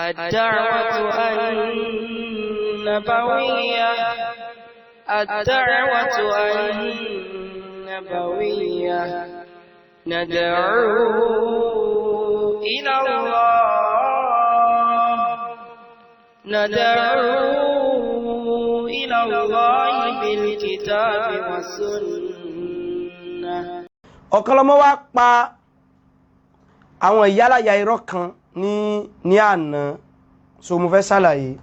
الدعوة النبوية، الدعوة النبوية، ندعو إلى الله، ندعو إلى الله بالكتاب والسنة. Ọ̀kan lọ́mọ wá pa àwọn ìyálàyà irọ́ kan ní àná, so mo fẹ́ ṣàlàyé.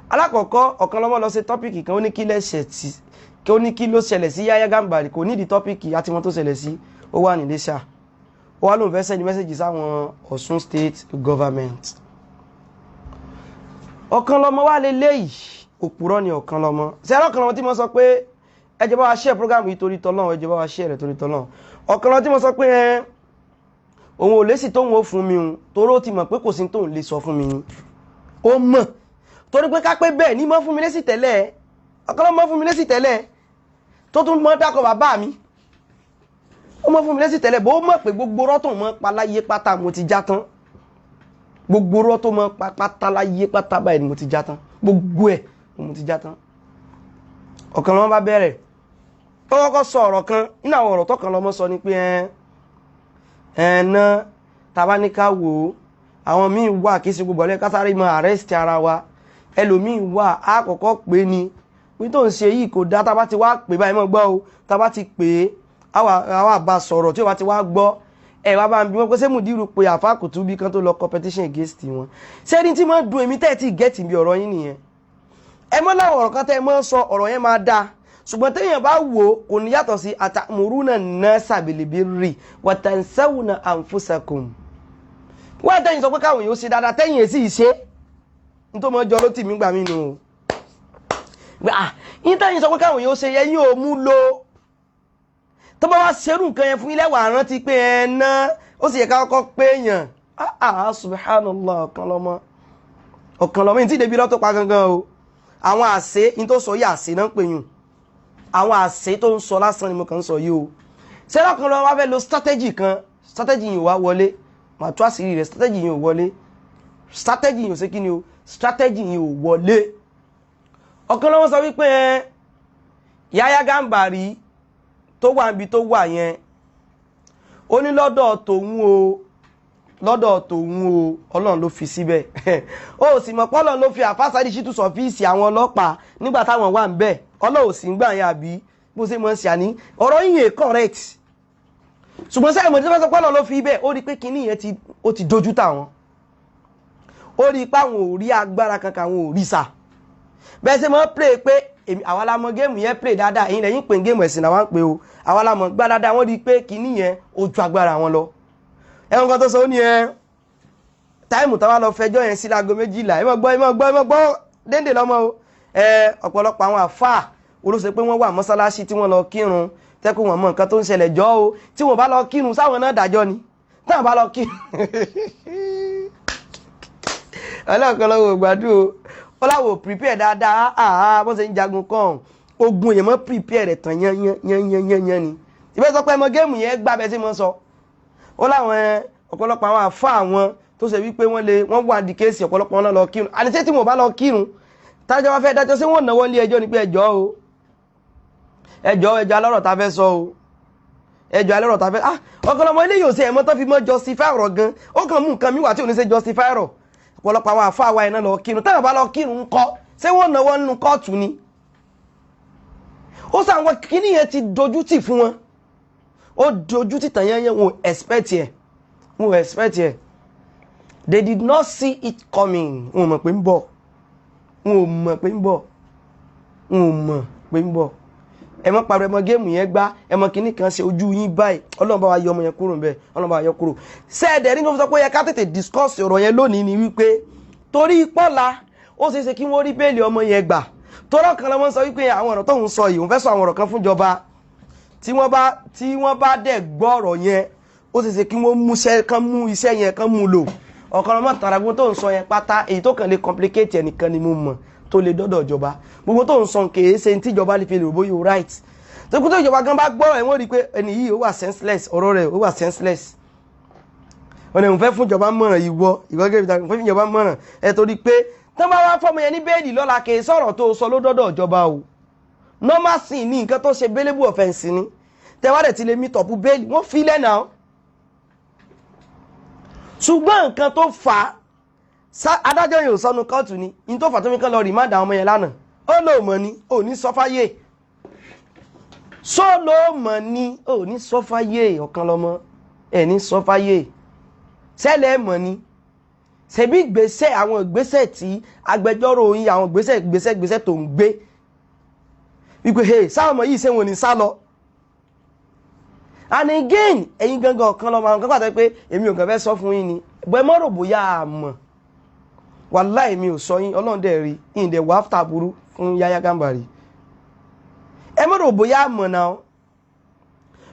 Alákọ̀ọ́kọ́, ọ̀kan lọ́mọ lọ sí topic kan, ó ní kí lẹ́sẹ̀ tí kí ó ní kí ló ṣẹlẹ̀ sí Yahya Gambari. Kò nídìí topic àti wọn tó ṣẹlẹ̀ sí. Ó wà ní Iléṣà, ó wá lóun fẹ́ send message sáwọn Ọ̀ṣun State Government. Ọ̀kan lọ́mọ wá lé léyìí, òpùrọ́ ni ọ̀kan lọ́mọ. Ṣé ọ̀kan lọ́mọ tí mo sọ pé ẹ jẹ́ bá wa share program yìí torí tọ́lọ́run, ẹ jẹ́ bá wa share rẹ̀ torí tọ́lọ́run. Ọ̀kan lọ́mọ tí mo sọ pé ẹ òun ò lésì tóun ó fún mi òun, torí ó ti mọ̀ pé kò sí tóun lè sọ fún mi ni. Ó mọ̀ torí pé ká pé bẹ́ẹ̀ ní mọ́ fún mi lésì tẹ́lẹ̀. Ọ̀kan lọ́mọ fún mi lésì tẹ́lẹ̀, tó tún mọ́ dákọ̀ bàbá mi. Ó mọ́ fún mi lésì tẹ́lẹ̀ bó mọ̀ pé gbogbo rọ́tò mọ́ pa láyé pátá mo ti já tán. Gbogbo rọ́tò mọ́ pa pátá láyé pátá báyìí ni mo ti já tán, gbogbo ẹ̀ ni mo ti já tán. Ọ̀kan lọ́mọ bá bẹ̀rẹ̀, ó kọ́kọ́ sọ ọ̀rọ̀ kan. Nínú àwọn ọ̀rọ̀ tọ́kan lọ́mọ sọ ni pé ẹ ẹ ná tàbá ní ká wò ó, àwọn míì wà, kì í ṣe gbogbo ọ̀lẹ́ kásáré mọ arrest ara wa. Ẹlòmíì wà, á kọ́kọ́ pè ní wí tó ń ṣe yìí kò dá. Tá bá ti wá pè báyìí, mọ́ gbọ́ o, tá bá ti pè é, àwa bá sọ̀rọ̀. Tí ó bá ti wá gbọ́, ẹ wá bá ń bí wọn pé ṣé mùdírù pé àfa Kùtùbí kan tó lọ competition against wọn. Ṣé ní tí mo dùn èmi tẹ́ ẹ ti get bí ọ̀rọ̀ yín nìyẹn. Ẹ mọ́ láwọn ọ̀rọ̀ kan tẹ́ ẹ mọ́ sọ, ọ̀rọ̀ yẹn máa dáa, ṣùgbọ́n téèyàn bá wò ó, kò ní yàtọ̀ sí أتأمرون الناس بالبر وتنسون أنفسكم. Wọ́n tẹ́yìn sọ pé káwọn èèyàn ó ṣe dáadáa, tẹ́yìn èsì ṣe nítorí mọ́ jọ ló tì mí gbà mí nù o. Ah, yín tẹ́yìn sọ pé káwọn èèyàn ó ṣe yẹn, yín ò mú lo. Tó bá wá ṣerú nǹkan yẹn fún ilé wà, rántí pé ẹ ná ó sì yẹ ká kọ́kọ́ pé èèyàn. Ah ah, سبحان الله. Ọ̀kan lọ́mọ, ọ̀kan lọ́mọ yìí tí débi lọ́tọ̀ pa gangan o. Àwọn àṣẹ yín tó sọ yìí, àṣẹ náà ń pè yùn. Àwọn àṣẹ tó ń sọ lásán ni mo kàn ń sọ yìí o. Ṣé lọ́kàn lọ́wọ́ wá fẹ́ lo strategy kan, strategy yìí ò wá wọlé. Màá tú àṣírí rẹ̀. Strategy yìí ò wọlé, strategy yìí ò ṣe kí ni o, strategy yìí ò wọlé. Ọ̀kan lọ́wọ́ sọ wípé ẹ Yahya Gambari tó wà níbi tó wà yẹn, ó ní lọ́dọ̀ tòun o, lọ́dọ̀ tòun o, Ọlọ́run ló fi síbẹ̀. Ó sì mọ̀ pé Ọlọ́run ló fi àfásárì ṣítù sọ́fíìsì àwọn ọlọ́pàá nígbà táwọn wà ń bẹ̀. Ọlọ́run ò sì ń gbà yẹn, àbí bó ṣe mọ̀ ń ṣe àní ọ̀rọ̀ yìí yẹn correct. Ṣùgbọ́n sẹ́yìn mọ̀ tí wọ́n sọ pé Ọlọ́run ló fi bẹ́ẹ̀, ó rí i pé kinní yẹn ti ó ti dojú tà wọ́n. Ó rí i pé àwọn ò rí agbára kankan, àwọn ò rí sà. Bẹ́ẹ̀ ṣe mọ́ play pé èmi àwa la mọ game yẹn play dáadáa, ẹ̀yin lẹ́yìn pé game ẹ̀sìn làwọn ń pè o, àwa la mọ̀ gbá dáadáa. Wọ́n rí i pé kinní yẹn ó ju agbára wọn lọ. Ẹ̀wọ̀n kan tó sọ, ó ní ẹ time táwa lọ fẹjọ́ yẹn sí láago 12. Ẹ mọ̀ gbọ́, ẹ mọ̀ gbọ́, ẹ mọ̀ gbọ́ déndé lọ́mọ o. Ẹ ọ̀pọ̀lọpọ̀ àwọn àfáà olóṣè pé wọ́n wà mọ́sálásí tí wọ́n lọ kírun, tẹ́kù wọn mọ nǹkan tó ń ṣẹlẹ̀ jọ́ o. Tí wọ́n bá lọ kírun, sáwọn náà dájọ́ ni táwọn bá lọ kírun. Ọlọ́ọ̀kan lọ́wọ́ gbàdúrà o. Ó láwọ̀ prepare dáadáa. Àá bó ṣe ń jagun kàn ogun èèyàn mọ́ prepare rẹ̀ tán yán yán yán yán yán yán ni. Ìbẹ́ sọ pé ẹmọ game yẹn gbá bẹ́ẹ̀ sí mọ́ sọ. Ó láwọn ọ̀pọ̀lọpọ̀ àwọn àfa àwọn tó ṣe wípé wọ́n lè wọ́n wà di case, ọ̀pọ̀lọpọ̀ wọn náà lọ kírun. Àní ṣé tí wọ́n bá lọ kírun, tájọ́ wá fẹ́ dájọ́, sí wọ́n náwó ilé ẹjọ́ ni pé ẹjọ́ o, ẹjọ́, ẹjọ́ alọ́rọ̀ tá fẹ́ sọ o, ẹjọ́ alọ́rọ̀ tá fẹ́. Ah, ọ̀pọ̀lọpọ̀ ilé yóò ṣe ẹ̀mọ́ tó fi mọ́ justify ọ̀rọ̀ gan. Ó kàn mú nǹkan mi wà tí ò ní ṣe justify ọ̀rọ̀. Ọ̀pọ̀lọpọ̀ àwọn àfa wa iná lọ kírun. Táwọn bá lọ kírun ńkọ́, ṣé wọ́n náwó nínú kóòtù ni? Ó sàwọn kíní yẹn ti dojú tì fún wọn, ó dojú tì tàn yẹn yẹn. Wọn ò expect yẹ, wọn ò expect yẹ. They did not see it coming. Wọn ò mọ̀ pé ń bọ̀, wọn ò mọ̀ pé ń bọ̀, wọn ò mọ̀ pé ń bọ̀. Ẹ mọ̀ pariwo, ẹ mọ̀ game yẹn gbá, ẹ mọ̀ kíní kan ṣe ojú yín báyìí. Ọlọ́run bá wa yọ ọmọ yẹn kúrò níbẹ̀, Ọlọ́run bá wa yọ kúrò. Sẹ́ẹ̀dẹ̀ ní kó sọ pé ó yẹ ká tètè discuss ọ̀rọ̀ yẹn lónìí ni wípé torí pọ́lá ó ṣeé ṣe kí wọ́n rí bail ọmọ yẹn gbà. Tọ́rọ̀ kan lọ́mọ sọ wípé àwọn ọ̀rọ̀ tóun sọ yìí, òun fẹ́ sọ àwọn ọ̀rọ̀ kan fúnjọba. Tí wọ́n bá dẹ̀ gbọ́ ọ̀rọ̀ yẹn, ó ṣeé ṣe kí wọ́n mú iṣẹ́ kan, mú iṣẹ́ yẹn kan mú lò. Ọ̀kan lọ́mọ tàràgbọ́n tó ń sọ yẹn pátá, èyí tó kàn lè complicate ẹnìkan ni mo mọ̀ tó lè dọ́dọ̀ ìjọba. Gbogbo tó ń sọ kèé ṣe tí ìjọba lè fi lè rò bóyá o right. Tó kú tó ìjọba gan bá gbọ́ ẹ̀, wọ́n rí i pé ẹni yìí ó wà senseless, ọ̀rọ̀ rẹ̀ ó wà senseless. Ọ̀nà ìwọ̀n fẹ́ fúnjọba mọ̀ràn, ìwọ ìwọ gẹ́gẹ́ bí ta fẹ́ fúnjọba mọ̀ràn ẹ, torí pé tán bá wá fọmọ yẹn ní bail lọ́la, kì í sọ̀rọ̀ tó sọ ló dọ́dọ̀ ìjọba o. Normal sin ní nǹkan tó ṣe, bailable offence ni. Tẹ́wádẹ̀ ti lè meet up bail, wọ́n fi lẹ́nà. Ṣùgbọ́n nǹkan tó fà á, adájọ́ yóò sọnù kóòtù ni ní tó fà tó fi kán lọ remand àwọn ọmọ yẹn lánàá. Ó lò mọ̀ ni ò ní sọ fáyé, só ló mọ̀ ni ò ní sọ fáyé. Ọ̀kan lọ́mọ ẹ̀ ní sọ fáyé sẹ́lẹ̀ mọ̀ ni. Ṣebí ìgbésẹ̀, àwọn ìgbésẹ̀ tí agbẹjọ́rò yín, àwọn ìgbésẹ̀ ìgbésẹ̀ ìgbésẹ̀ tó ń gbé wípé, hey, sáwọn ọmọ yìí ṣé wọn ò ní sá lọ? And again, ẹ̀yin gangan ọ̀kan lọ́mọ, àwọn kan pàtó pé èmi ò kàn fẹ́ sọ fún yín ni bẹ́ẹ̀ mọ́ rò bóyá a mọ̀. Wàláì, mi ò sọ yín, Ọlọ́run dẹ̀ rí ìyìn wà áfítà burú fún Yáyá Gàmbàrí. Ẹ mọ́ rò bóyá a mọ̀ náà.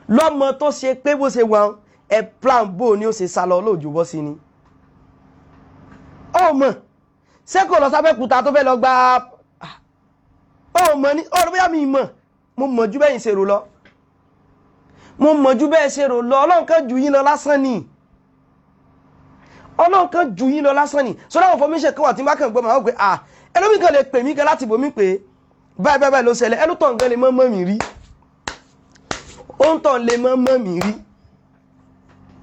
Lọ́mọ tó ṣe pé bó ṣe wà, ẹ plan bó ni ó ṣe sá lọ lóòjó bọ́ sí ni. Ó mọ̀ ṣé kò lọ sábẹ́kúta tó fẹ́ lọ gba? Ó mọ̀ ní ọ̀rọ̀ bóyá mi mọ̀. Mo mọ̀ ju bẹ́yìn ṣe rò lọ, mo mọ̀ ju bẹ́ẹ̀ ṣe rò lọ. Ọlọ́run kan jù yín lọ lásán ni, Ọlọ́run kan jù yín lọ lásán ni. So láwọn information kan wà tí n bá kàn gbọ́, màá wò pé, ah, ẹlòmíì kan lè pè mí gan láti bòmí pé báyìí báyìí báyìí ló ṣẹlẹ̀. Ẹlú tọ̀ nǹkan lè mọ́ mọ́ mi rí, ó ń tọ̀ lè mọ́ mọ́ mi rí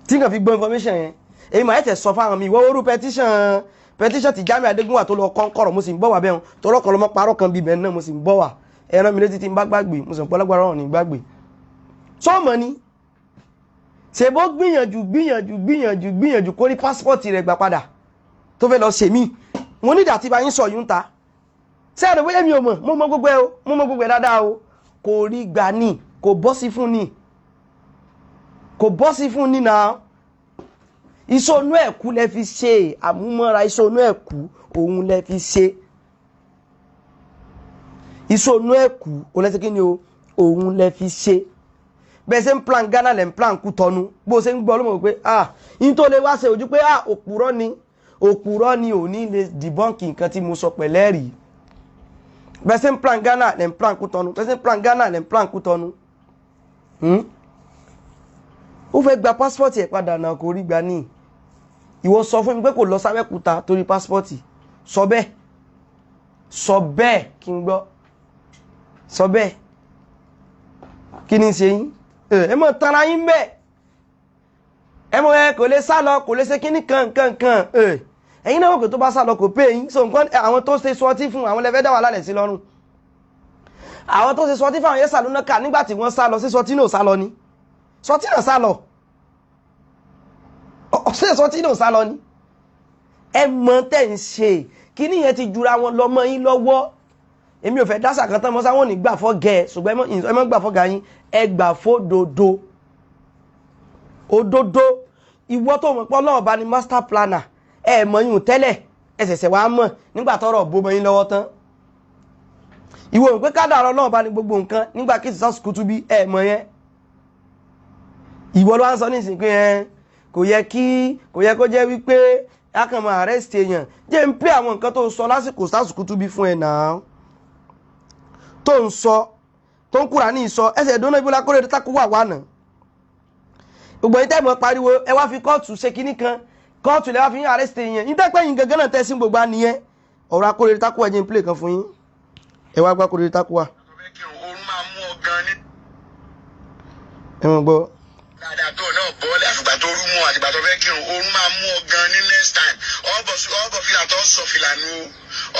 tí nǹkan fi gbọ́ information yẹn. Èyí màá tẹ̀ sọ fáwọn mi. Ìwọ́ orú petition ti Jamiu Adégúnwà tó lọ kọ́ńkọ́rọ̀, mo sì ń bọ̀ wá bẹ́ẹ̀ tọ́lọ́ kan lọ́mọ parọ́ kan bíbẹ̀ náà, mo sì ń bọ̀ wá. Ẹran mi létí tí n bá gbàgbé, mo sì ń pọ́ lágbára ọ̀run ní gbàgbé. Sọ́ọ̀mọ̀ ni ṣèbó gbìyànjú gbìyànjú gbìyànjú gbìyànjú kó rí passport rẹ̀ gbà padà tó fẹ́ lọ ṣèmí. Mo ní ìdá tí bá yín sọ yìí ń ta ṣé ẹ̀rọ bóyá mi ò mọ̀. Mo mọ̀ gbogbo ẹ o, mo mọ̀ gbogbo ẹ dáadáa o. Kò rí gbà ní, kò bọ́ sí fún ni, kò bọ́ sí fún ni náà. Ìsọnù ẹ̀kú lẹ fi ṣe àmúmọ́ra, ìsọnù ẹ̀kú òun lẹ fi ṣe, ìsọnù ẹ̀kú òun lẹ ṣe kí ni o, òun lẹ fi ṣe. Bẹ́ẹ̀ ṣe ń plan Ghana, lẹ́ ń plan Kútọ́nù. Bó ṣe ń gbọ́ ló mọ̀ pé, ah, yín tó lè wá ṣe ojú pé, ah, òpùrọ́ ni, òpùrọ́ ni, ò ní lè debunk nǹkan tí mo sọ pẹ̀lẹ́ rí. Bẹ́ẹ̀ ṣe ń plan Ghana, lẹ́ ń plan Kútọ́nù. Bẹ́ẹ̀ ṣe ń plan Ghana, lẹ́ ń plan Kútọ́nù. Ó fẹ́ gba passport ẹ̀ padà náà, kò rí gbà ní. Ìwọ sọ fún mi pé kò lọ sábẹ́kúta torí passport. Sọ bẹ́ẹ̀, sọ bẹ́ẹ̀ kí n gbọ́. Sọ bẹ́ẹ̀. Kí ni ṣe yín? Ẹ mọ̀ tanra yín bẹ́ẹ̀. Ẹ mọ̀ ẹ kò lè sá lọ, kò lè ṣe kíní kan kan kan. Ẹ̀yin náà wọ́n pé tó bá sá lọ, kò pé yín so nǹkan. Àwọn tó ṣe sọtí fún àwọn lẹ́fẹ́ dá wà lálẹ́ sí lọ́rùn. Àwọn tó ṣe sọtí fún àwọn yẹn sàlúnà ká nígbà tí wọ́n sá lọ sí sọtí náà, sá lọ ni sọtí náà sá lọ. Ọ̀sẹ̀ sọtí náà sá lọ ni. Ẹ mọ̀ tẹ̀ ń ṣe kíní yẹn ti jura wọn lọ mọ́ yín lọ́wọ́. Èmi ò fẹ́ dásà kan tán mọ́ sáwọn ò ní gbà fọ́ gẹ̀, ṣùgbọ́n ẹ mọ́ gbà fọ́ ga yín, ẹ gbà fódodo òdodo. Ìwọ tó mọ̀ pé Ọlọ́run bá ní master planner, ẹ mọ̀ yín tẹ́lẹ̀, ẹ ṣẹ̀ṣẹ̀ wàá mọ̀ nígbà tọ́rọ̀ bó mọ́ yín lọ́wọ́ tán. Ìwọ mọ̀ pé kádàrá Ọlọ́run bá ní gbogbo nǹkan nígbà kí sísá sùkútù bí ẹ mọ̀ yẹn. Ìwọ ló wá ń sọ nísìnyí pé ẹ kò yẹ kí, kò yẹ kó jẹ́ wípé a kàn máa arrest èèyàn. Jẹ́ ń pé àwọn nǹkan tó sọ lásìkò sásùkútù bí fún ẹ náà, tó ń sọ, tó ń kúra ní ìsọ ẹsẹ̀ ìdóná ìbúlá kórè tó takú wà wà náà. Gbogbo yín tẹ́mọ̀ pariwo, ẹ wá fi kóòtù ṣe kinní kan, kóòtù lẹ wá fi ń arrest èèyàn yín, tẹ́pẹ́ yín gangan náà tẹ́sí gbogbo àníyẹn. Ọ̀rọ̀ akórè takú, ẹ jẹ́ ń play kan fún yín. Ẹ wá gbá kórè takú wa. Oorun máa mú ọ gan ní Ẹ mọ̀ gbọ́. Dáadáa tó náà bọ́ọ̀lẹ̀, àfìgbà tó rú mú, àtìgbà tó fẹ́ kírun, oorun máa mú ọ gan ní next time. Ọ̀bọ̀ fìlà tó sọ fìlà nu o,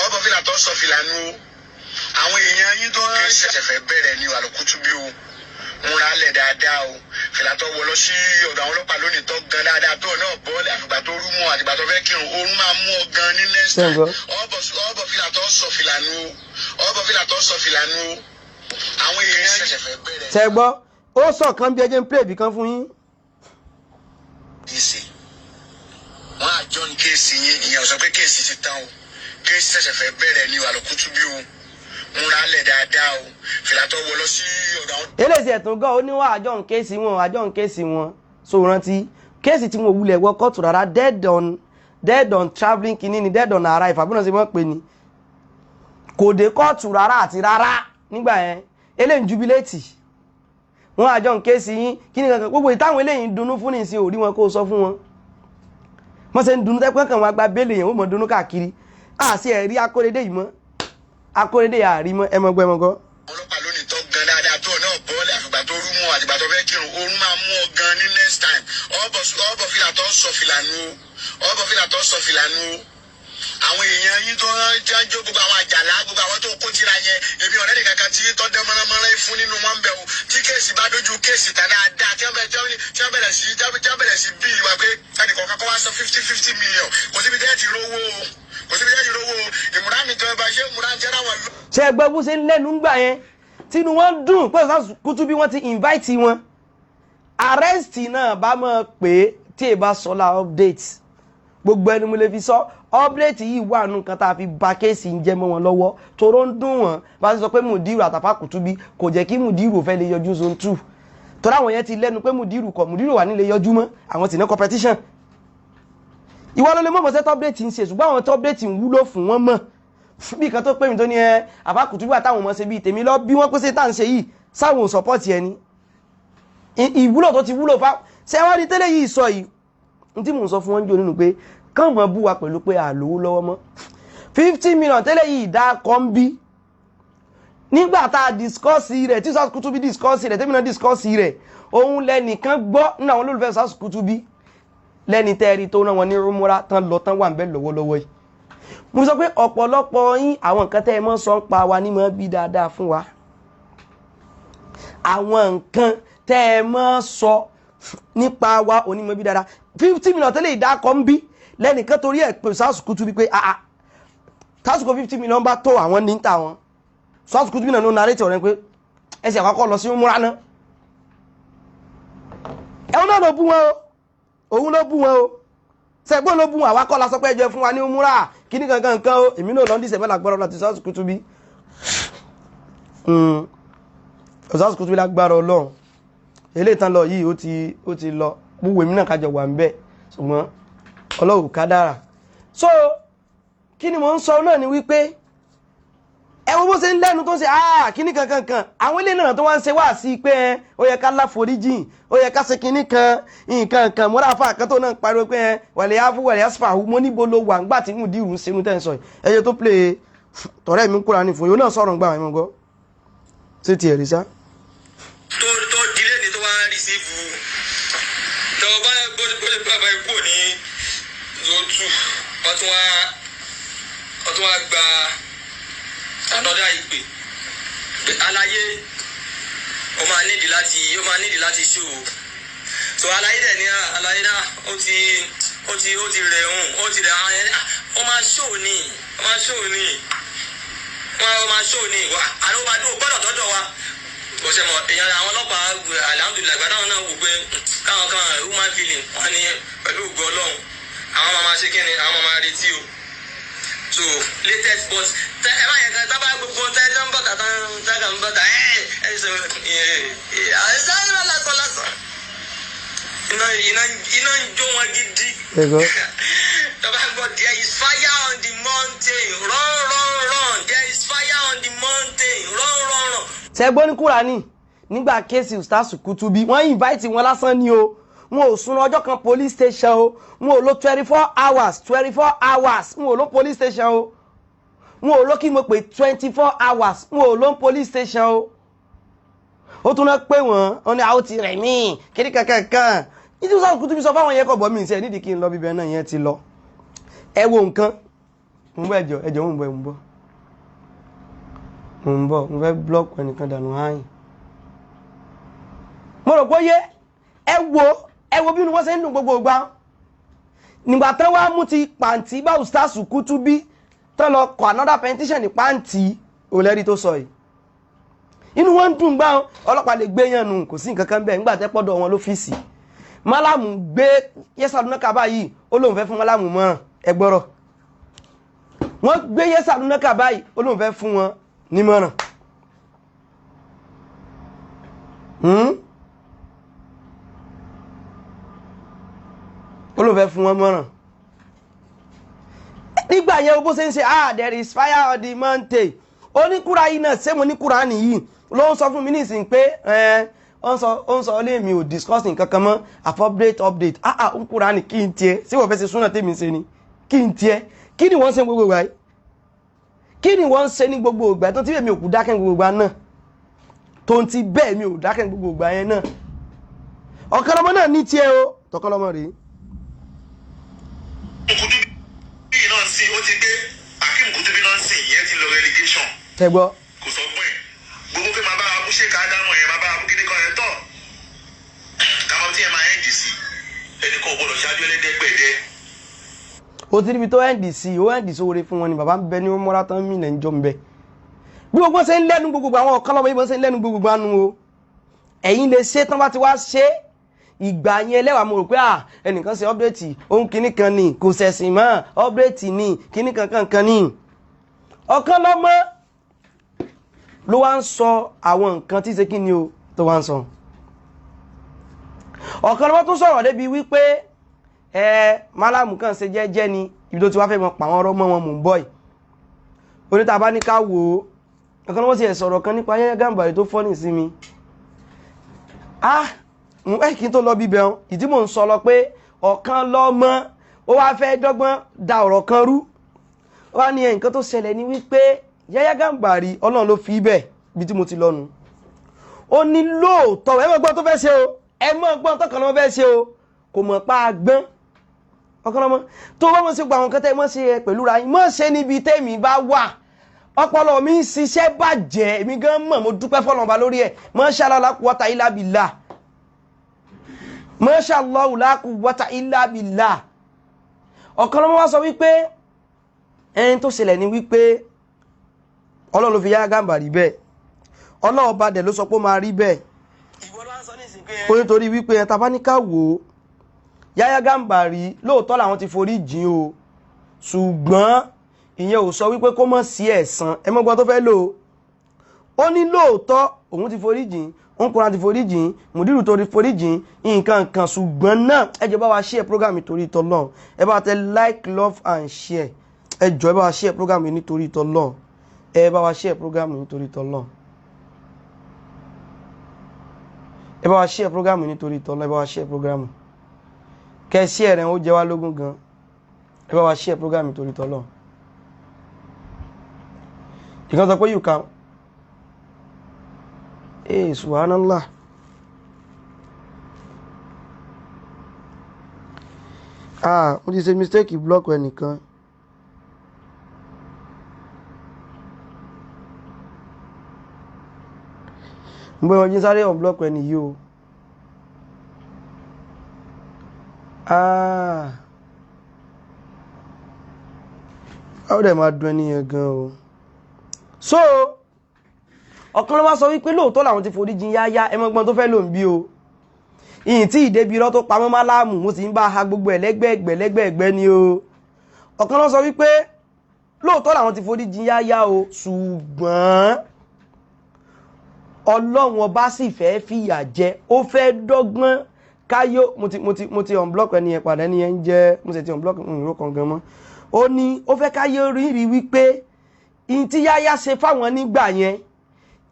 ọ̀bọ̀ fìlà tó sọ fìlà nu o. Àwọn èèyàn yín tó ń ṣẹ̀ṣẹ̀ fẹ́ bẹ̀rẹ̀ ní àlòkútù bí o múra lẹ̀ dáadáa o. Fìlà tó wọ lọ sí ọ̀dọ̀ àwọn ọlọ́pàá lónìí tó gan dáadáa tó náà bọ́ọ̀lẹ̀, àfìgbà tó rú mú, àtìgbà tó fẹ́ kírun, oorun máa mú ọ gan ní next Ṣé ń time. gbọ́? Ọ̀bọ̀ fìlà tó sọ fìlà nu o, ọ̀bọ̀ fìlà tó sọ fìlà nu o. Àwọn èèyàn ṣẹ̀ṣẹ̀ fẹ́ bẹ̀rẹ̀. Ṣẹ gbọ́, ó sọ kan bí? Ẹ jẹ́ ń play ibì kan fún yín. Case wọn àjọ ní case yín, ìyẹn ò sọ pé case ti tán o. Case ṣẹ̀ṣẹ̀ fẹ́ bẹ̀rẹ̀ ní àlòkútù bí o múra lẹ̀ dáadáa o. Fìlà tó wọ lọ sí ọ̀dọ̀ àwọn Eléyìí ẹ̀tún gan, ó ní wọ́n àjọ ń case wọn, àjọ ń case wọn. So rántí case tí wọn wulẹ̀ wọ kóòtù rárá, dead on travelling kìíní ni, dead on arrival àbúrò ṣe wọ́n pè ní, kò dé kóòtù rárá àti rárá nígbà yẹn. Eléyìí ń jubilate, wọn àjọ ń case yín kí ni kankan. Gbogbo ìtàwọn eléyìí ń dunnú fún nìsín, ò rí wọn kó o sọ fún wọn. Wọ́n ṣe ń dunnú tẹ́pẹ́ kàn wọ́n gba béèlì yẹn, wọ́n mọ̀ dunnú káàkiri. Àti ẹ̀rí Akóredé yìí mọ́, Akóredé àrí mọ́. Ẹ mọ̀ gbọ́, ẹ mọ̀ gbọ́. Ọlọ́pàá lónìí tó gan dáadáa tó náà bọ́ọ̀lẹ̀ àfìgbà tó rú mú àtìgbà tó fẹ́ kírun, oorun máa mú ọ gan ní next time. Ọ̀bọ̀ fìlà tó sọ fìlà nu o, ọ̀bọ̀ fìlà tó sọ fìlà nu o. Àwọn èèyàn yín tó ń jó gbogbo àwọn àjàlá, gbogbo àwọn tó kó tira yẹn, èmi ọ̀rẹ́ nìkan kan tí tó dán mọ́nàmọ́ná fún nínú wọn bẹ̀ o. Tí case bá dójú case tán dáadáa, tí wọ́n bẹ̀rẹ̀ sí bí ìwà pé ẹnìkan kọ́kọ́ wá sọ 50-50 million, kò síbi tẹ́ ti rówó o, kò síbi tẹ́ ti rówó o. Ìmúra mi tó bá ṣe ìmúra ń jẹ́ ráwọn. Ṣe é gbọ́ bó ṣe ń lẹ́nu ń gbà yẹn, tínú wọn dùn pé Ustaz Kutubi wọ́n ti invite wọn. Arrest náà bá mọ̀ pé tí ì bá sọlá update, gbogbo ẹni mo lè fi sọ, update yìí wà nù kan tá a fi ba case ń jẹ́ mọ́ wọn lọ́wọ́, toró ń dùn wọ́n. Bá ti sọ pé Mùdírù àtàfà Kutubi kò jẹ́ kí Mùdírù fẹ́ lè yọjú zone 2, torí àwọn yẹn ti lẹ́nu pé Mùdírù kọ̀, Mùdírù wà nílé yọjú mọ́, àwọn sì ní competition. Ìwọ ló lè mọ̀ mọ́sẹ́ update ń ṣe, ṣùgbọ́n àwọn update ń wúlò fún wọn mọ̀. Bí kan tó pè mí tó ní ẹ àfà Kutubi àtàwọn ọmọ ṣe bíi tèmi lọ bí wọ́n pèsè tá à ń ṣe yìí sáwọn ò support ẹni ìwúlò tó ti wúlò fá ṣé wọ́n rí tẹ́lẹ̀ yìí sọ yìí. N tí mò ń sọ fún wọn jò nínú pé kàn mọ́ bú wa pẹ̀lú pé àlówó lọ́wọ́ mọ́, 50 million tẹ́lẹ̀ yìí dá kọ́ ń bí. Nígbà tá a discuss rẹ̀, tí Ustaz Kutubi discuss rẹ̀, tẹ́mi náà discuss rẹ̀, òun lẹ́nìkan gbọ́ nínú àwọn olólùfẹ́ Ustaz Kutubi lẹ́ni tẹ́ẹ̀rí tó rán wọn ní rúmúrá tán lọ tán wà ń bẹ́ lọ́wọ́lọ́wọ́ yìí. Mo sọ pé ọ̀pọ̀lọpọ̀ yín, àwọn nǹkan tẹ́ ẹ mọ́ sọ ń pa wa ní mọ́ bí dáadáa fún wa, àwọn nǹkan tẹ́ ẹ mọ́ sọ nípa wa onímọ̀ bí dáadáa. 50 million tẹ́lẹ̀ ìdákọ̀ ń bí lẹ́nìkan torí ẹ̀ pé Ustaz Kutubi pé àà tásìkò 50 million bá tó àwọn ní ta wọn. Ustaz Kutubi náà ló narrate ọ̀rẹ́ pé ẹsẹ̀ àkọ́kọ́ lọ sí múra náà. Ẹ̀hún náà ló bú wọn o, òun ló bú wọn o, sẹ́gbọ́n ló bú wọn. Àwa kọ́ la sọ pé ẹjọ́ fún wa ní múra kíní kankan nǹkan o. Èmi náà lọ ní ìsẹ̀fẹ́ lágbára láti Ustaz Kutubi, Ustaz Kutubi lágbára Ọlọ́run. Eléyìí tán lọ yìí, ó ti lọ gbogbo, èmi náà kájọ wà ń bẹ̀, ṣùgbọ́n Ọlọ́run ká dára. So kí ni mò ń sọ náà ni wípé ẹ wo bó ṣe ń lẹ́nu tó ń ṣe kíní kankan kan. Àwọn ilé náà tó wá ń ṣe wá sí pé ẹ ó yẹ ká láforíjìn, ó yẹ ká ṣe kíní kan nǹkan kan. Mọ́ra fà kan tó náà ń pariwo pé ẹ wàlẹ̀ áfú wàlẹ̀ asfahu. Mo níbo ló wà ńgbà tí mùdírù ń ṣerun tẹ́ ń sọ yìí? Ẹ jẹ́ tó play tọ̀rẹ́ mi kúra ní fún yóò náà sọ̀rọ̀ ńgbà wọn gbọ́ ṣé tiẹ̀ rí sá. Tó dilé ni tó wá receive tó bá bó bàbá ikú ní zone 2, wọ́n tún wá gba another ìpè pé aláyé ó máa nídìí láti ṣe o. So aláyé dẹ̀ ní aláyé náà ó ti rẹ̀ òun, ó ti rẹ̀ àwọn yẹn. Ó máa ṣó ni, ó máa ṣó ni, wọ́n máa ṣó ni àlọ́ máa dún gbọ́dọ̀ tọ́jọ́ wa kò ṣe mọ èèyàn. Àwọn ọlọ́pàá, alhamdulillahi, ìgbà táwọn náà wò pé káwọn kan human feeling wọn ní pẹ̀lú ògo Ọlọ́run, àwọn máa máa ṣe kí ni, àwọn máa máa retí o. So latest, but tẹ ẹ bá yẹn kan tábà gbogbo tẹ ẹ ń bọ̀tà tán tágà ń bọ̀tà ẹ ẹ ṣe ẹ ẹ ẹ lásán lásán, iná iná iná ń jó wọn gidi. Ẹ̀gọ́. Tọ́ba ń gbọ́, "There is fire on the mountain, run, run, run. There is fire on the mountain, run, run, run." Ṣe gbọ́ ní Kúránì nígbà case Ustaz Kutubi, wọ́n invite wọn lásán ni o. Wọn ò sún ọjọ́ kan police station o. Wọn ò lo 24 hours, 24 hours wọn ò lo police station o. Wọn ò lo, kí mo pè, 24 hours wọn ò lo police station o. Ó tún náà pé wọ́n wọn ní àwọn ti rẹ̀ mí kíní kankan kan ní tí Ustaz Kutubi sọ fáwọn yẹn kọ̀ bọ́ mi ìṣe nídìí kí n lọ bíbẹ̀ náà yẹn ti lọ. Ẹ wo nǹkan, mo ń bọ̀, ẹjọ́ ẹjọ́, mo ń bọ̀, mo ń bọ̀, mo ń bọ̀, mo fẹ́ block ẹnìkan dànù háyìn. Mo rò pé yé. Ẹ wo, ẹ wo bí wọ́n ṣe ń dùn gbogbo ìgbà nígbà tán wá mú ti pàǹtí bá Ustaz Kutubi tán lọ kọ another petition ní pàǹtí olẹ́rí tó sọ yìí, inú wọn ń dùn gbá. Ọlọ́pàá lè gbé yàn nù, kò sí nǹkan kan bẹ́ẹ̀ nígbà tẹ́ pọ́dọ̀ wọn lọ́fíìsì. Málàmù gbé yẹ́sàdúnákà báyìí, ó lóun fẹ́ fún málàmù mọ́ràn. Ẹ gbọ́rọ̀, wọ́n gbé yẹ́sàdúnákà báyìí, ó lóun fẹ́ fún wọn nímọ̀ràn. Ó lóun fẹ́ fún wọn mọ̀ràn nígbà yẹn. Bó ṣe ń ṣe, "Ah, there is fire on the mountain." Oníkúra yìí náà, ṣé mo ní kúra nìyí ló ń sọ fún mi nísìnyí pé Ó ń sọ, ó ń sọ lé mi ò discuss nǹkan kan mọ́ àfọ update update. Ah ah, ń kúra ní kí n tiẹ̀ sí wọ́n fẹ́ ṣe súnà tèmi ṣe ni kí n tiẹ̀. Kí ni wọ́n ń ṣe gbogbo ìgbà yìí? Kí ni wọ́n ń ṣe ní gbogbo ìgbà tó tí èmi ò kú dákẹ́ gbogbo ìgbà náà, tó ń ti bẹ́ẹ̀ mi ò dákẹ́ gbogbo ìgbà yẹn náà? Ọ̀kanlọ́mọ náà ní tiẹ̀ o, tọkọlọ́mọ rèé. Kutubi náà ń sìn, ó ti gbé Akeem Kutubi náà ń sìn, ìyẹn ti lọ relegation. Tẹ́gbọ́. Kò sọ pé gbogbo pé màá bá abú ṣe ká dámọ̀ yẹn, màá bá abú kíní kan yẹn tọ̀ kàmá tí yẹn máa ń dì sí ẹnì kan ò gbọdọ̀ ṣáájú ẹlẹ́dẹ́gbẹ̀dẹ́. Ó ti ríbi tó ndc, ó ndc oore fún wọn ni bàbá ń bẹ ní mọ́ra tán mí nàìjọ́ ń bẹ. Bí gbogbo ṣe ń lẹ́nu gbogbo àwọn ọ̀kan lọ́wọ́ yìí, bọ́n ṣe ń lẹ́nu gbogbo àánú o, ẹ̀yin lè ṣe tán bá ti wá ṣe ìgbà yẹn lẹ́wàá. Mo rò pé à ẹnìkan ṣe update ohun kìíní kan ni kò ṣẹ̀sìn mọ́, update ni kìíní kan kan kan ni. Ọ̀kan lọ́mọ ló wá ń sọ àwọn nǹkan tí ṣe kí ni o tó wá ń sọ. Ọ̀kan lọ́mọ tún sọ̀rọ̀ débi wípé ẹ málàmù kan ṣe jẹ́jẹ́ ni ibi tó ti wá fẹ́ mọ pàwọn ọ̀rọ̀ mọ́ wọn. Mò ń bọ̀ yìí, oníta bá ní ká wò ó. Ọ̀kan lọ́mọ ti ẹ̀ sọ̀rọ̀ kan nípa Yahya Gambari tó fọ́ ní ìsinmi. Ah, ẹ kí n tó lọ bíbẹ̀ ọ́n, ìdí mò ń sọ lọ pé ọ̀kan lọ́mọ ó wá fẹ́ dọ́gbọ́n da ọ̀rọ̀ kan rú. Ó wá ní ẹ̀ nǹkan tó ṣẹlẹ̀ ni wípé Yahya Gambari, Ọlọ́run ló fi bẹ́ẹ̀ bí tí mo ti lọ́nu. Ó ní lóòótọ́, ẹ mọ̀ gbọ́n tó fẹ́ ṣe o, ẹ mọ̀ gbọ́n tọkàn lọ́mọ fẹ́ ṣe o, kò mọ̀ pa agbọ́n. Ọ̀kan lọ́mọ tó bá mọ̀ sí gbogbo àwọn nǹkan tẹ́ ẹ mọ̀ ṣe ẹ pẹ̀lú ra yín mọ̀ ṣe níbi tẹ́mi bá wà. Ọpọlọ mi ń ṣiṣẹ́ bàjẹ́, èmi gan mọ̀, mo dúpẹ́ fọlọ́n ba lórí ẹ̀. Masha Allah la quwwata illa billah, Masha Allah la quwwata illa billah. Ọ̀kan lọ́mọ wá sọ wípé ẹni tó ṣẹlẹ̀ ni wípé Ọlọ́run ló fi Yahya Gambari bẹ́ẹ̀, Ọlọ́run bá dẹ̀ ló sọ pé ó máa rí bẹ́ẹ̀. Ó nítorí wípé ẹ ta bá ní ká wò ó, Yahya Gambari lóòótọ́ làwọn ti forí jìn o, ṣùgbọ́n ìyẹn ò sọ wípé kó mọ̀ sí ẹ̀san. Ẹ mọ́ gbọ́n tó fẹ́ lò ó. Ó ní lóòótọ́ òun ti forí jìn, òun kóra ti forí jìn, mùdírù tó ti forí jìn nǹkan kan, ṣùgbọ́n náà ẹ jọ̀ọ́ bá wa share program nítorí t'Ọlọ́run. Ẹ bá wa tẹ like, love and share. Ẹ jọ̀ọ́, ẹ bá wa share program nítorí t'Ọlọ́run. Ẹ bá wa share program nítorí t'Ọlọ́run. Ẹ bá wa share program nítorí t'Ọlọ́run. Ẹ bá wa share program, kẹ share rẹ̀, ó jẹ wá lógún gan. Ẹ bá wa share program nítorí t'Ọlọ́run. Ìkan sọ pé you can, eh, subhanallah. Ah, mo ti ṣe mistake block ẹnìkan. Mo bẹ́ wọn jí sáré unblock ẹni yìí o. Ah, ó dẹ̀ máa dùn ẹni yẹn gan o. So ọ̀kan ló wá sọ wípé lóòótọ́ làwọn ti forí jìn Yáyá. Ẹ mọ́ gbọ́n tó fẹ́ lò ń bí o. Ìyìn tí ìdébi irọ́ tó pamọ́ má láàmú, mo sì ń bá a gbogbo ẹ̀ lẹ́gbẹ̀ẹ́gbẹ́ lẹ́gbẹ̀ẹ́gbẹ́ ni o. Ọ̀kan ló sọ wípé lóòótọ́ làwọn ti forí jìn Yáyá o, ṣùgbọ́n Ọlọ́run ọba sì fẹ́ fìyà jẹ, ó fẹ́ dọ́gbọ́n káyó. Mo ti unblock ẹni yẹn padà. Ẹni yẹn ń jẹ́, mo sì ti unblock ìró kan gan mọ́. Ó ní ó fẹ́ káyó rírì wípé ìyìn tí Yáyá ṣe fáwọn nígbà yẹn,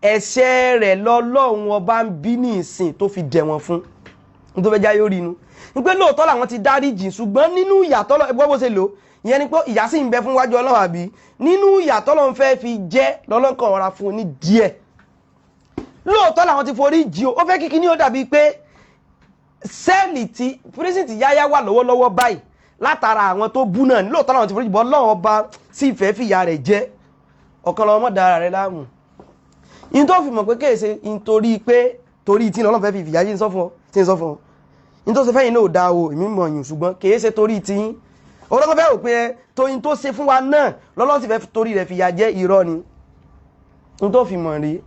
ẹ̀ṣẹ̀ rẹ̀ lọ́lọ́run ọba ń bí ní ìsìn tó fi dẹ̀wọ̀n fún ní tó fẹ́ jáyé orí inú ní pé lóòótọ́ làwọn ti dáríjì, ṣùgbọ́n nínú ìyàtọ̀ lọ ẹgbọ́n bó ṣe lò ìyẹn ni pé ìyà sì ń bẹ fún wájú Ọlọ́run, àbí nínú ìyàtọ̀ lọ́n fẹ́ fi jẹ́ lọ́lọ́kàn ọ̀ra fún un ní díẹ̀. Lóòótọ́ làwọn ti forí jì o, ó fẹ́ kíkí ní ó dàbí pé cell tí prison tí Yáyá wà lọ́wọ́lọ́wọ́ báyìí látara àwọn tó bú náà ní. Lóòótọ́ làwọn ti forí jì bọ́, Ọlọ́run ọba sì fẹ́ fìyà rẹ̀ jẹ. Ọ̀kan lọ́wọ́ mọ́ dára rẹ̀ láàmú in tó fi mọ̀ pé kéèsè nítorí pé torí tí Ọlọ́run fẹ́ fi fìyà yìí ń sọ fún ọ tí ń sọ fún ọ in tó ṣe fẹ́yìn náà ò dáa o, èmi mọ̀ yùn, ṣùgbọ́n kéèsè torí tí yín ọlọ́run fẹ́ rò pé ẹ tóyin tó ṣe fún wa náà lọ́lọ́run sì fẹ́ torí rẹ̀ fìyà jẹ, irọ́ ni. In tó fi mọ̀ rí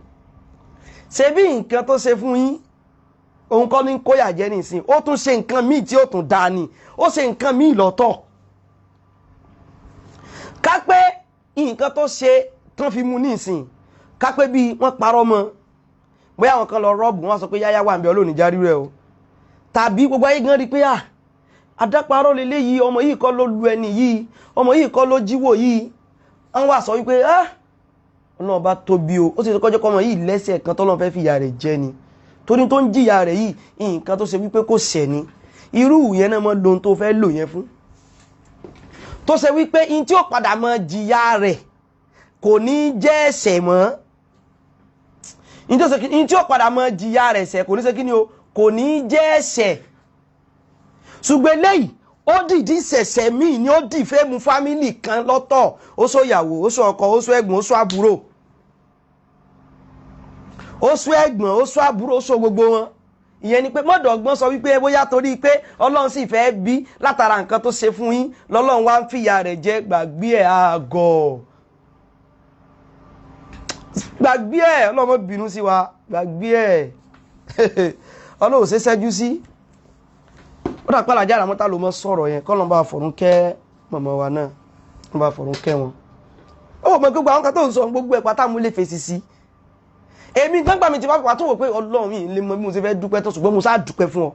ṣe bí nǹkan tó ṣe fún yín, òun kọ́ ní kóyà jẹ́ nìsín. Ó tún ṣe nǹkan míì tí ó tún dáa ni, ó ṣe nǹkan míì lọ́tọ̀. Ká pé nǹkan tó ṣe tán fi mú nísìn, ká pé bí wọ́n parọ́ mọ́, bóyá àwọn kan lọ rọ́ọ̀bù, wọ́n sọ pé Yáyá wà ń bẹ, Ọlọ́run járí rẹ o, tàbí gbogbo ayé gan rí pé à adáparọ́ lélẹ́ yìí, ọmọ yìí kọ́ ló lu ẹni yìí, ọmọ yìí kọ́ ló jíwò yìí, wọ́n wá sọ wípé ah, Ọlọ́run bá tóbi o, ó sì kọjọ́ kọ́ ọmọ yìí lẹ́sẹ̀ kan tọ́lọ́run fẹ́ fìyà rẹ̀ jẹ ni. Torí tó ń jìyà rẹ̀ yìí, nǹkan tó ṣe wípé kò ṣẹ̀ ni. Irú yẹn náà mọ́ lohun tó fẹ́ lò yẹn fún, tó ṣe wípé in tí ó padà mọ́ jìyà rẹ̀ kò ní jẹ́ ẹ̀ṣẹ̀ mọ́. In tí ó padà mọ́ jìyà rẹ̀ ṣẹ̀ kò ní ṣe kí ni o, kò ní jẹ́ ẹ̀ṣẹ̀. Ṣùgbọ́n eléyìí, ó dìdí ṣẹ̀ṣẹ̀ míì ni, ó dì fẹ́ mu family kan lọ́tọ̀. Ó sọ ìyàwó, ó sọ ọkọ, ó sọ ẹ̀gbọ́n, ó sọ àbúrò, ó sọ ẹ̀gbọ́n, ó sọ àbúrò, ó sọ gbogbo wọn. Ìyẹn ni pé mọ́dọ̀ọ́gbọ́n sọ wípé bóyá torí pé Ọlọ́run sì fẹ́ bí látara nǹkan tó ṣe fún yín lọ́lọ́run wá ń fìyà rẹ̀ jẹ. Gbàgbé ẹ̀, àgọ̀, gbàgbé ẹ̀. Ọlọ́run má bínú sí wa, gbàgbé ẹ̀. Ọlọ́run ṣe ṣẹ́jú sí. Ó dà pàlàjà àràmọ́tà ló mọ́ sọ̀rọ̀ yẹn. Kọ́ ló ń bá fọ̀rún kẹ́ mọ̀mọ́ wa náà, ń bá fọ̀rún kẹ́ wọn. Ó mọ̀ gbogbo àwọn kan tó ń sọ gbogbo ẹ̀ pátá mú lè fèsì sí. Èmi gbọ́ngbà mi ti wá pàtó wò pé Ọlọ́run yìí lè mọ bí mo ṣe fẹ́ dúpẹ́ tó, ṣùgbọ́n mo sá dúpẹ́ fún ọ.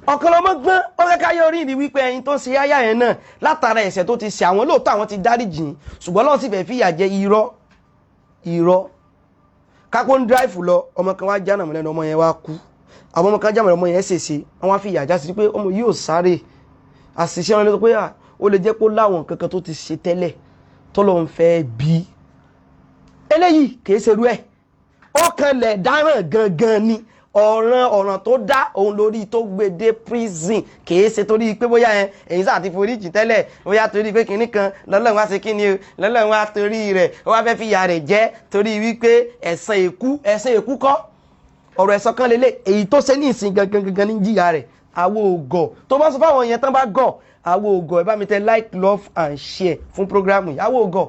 Ọ̀kan lọ́mọ gbọ́n, ó fẹ́ káyọ̀ orí ìdí wípé ẹyin tó ń ṣe yáyà yẹn náà, látara ẹ̀ṣẹ̀ tó ti ṣe àwọn, lóòótọ́ àwọn ti dáríjì, ṣùgbọ́n Ọlọ́run sì fẹ́ fìyà jẹ. Irọ́, irọ́. Kápó ń drive lọ, ọmọ kan wá jánà mọ́ lẹ́nu, ọmọ yẹn wá kú. Àwọn ọmọ kan jámọ̀, ọmọ yẹn ṣèṣe, wọ́n wá fìyà já sí pé ọmọ yìí ò sáré àṣìṣe wọn ló sọ pé ó lè jẹ́ pé ó láwọn nǹkan kan tó ti ṣe tẹ́lẹ̀ tọ́lọ́ ń fẹ́ bí. Eléyìí kìí ṣerú ẹ̀. Ó kanlẹ̀ dáràn gangan ni. Ọ̀ràn, ọ̀ràn tó dá òun lórí tó gbé dé prison. Kìí ṣe torí pé bóyá ẹ èyí sáà ti foríjì tẹ́lẹ̀, bóyá torí pé kinní kan lọ́lọ́run wá ṣe kíni o, lọ́lọ́run wá torí rẹ̀ ó wá fẹ́ fìyà rẹ̀ jẹ torí wípé ẹ̀san èkú. Ẹ̀san èkú kọ́, ọ̀rọ̀ ẹ̀san kan lélẹ̀. Èyí tó ṣe ní ìsìn gangan gangan ní jìyà rẹ̀. Àwo ògọ̀ tó bá sọ fáwọn yẹn tán bá gọ̀, àwo ògọ̀. Ẹ bá mi tẹ like, love and share fún program yìí. Àwo ògọ̀,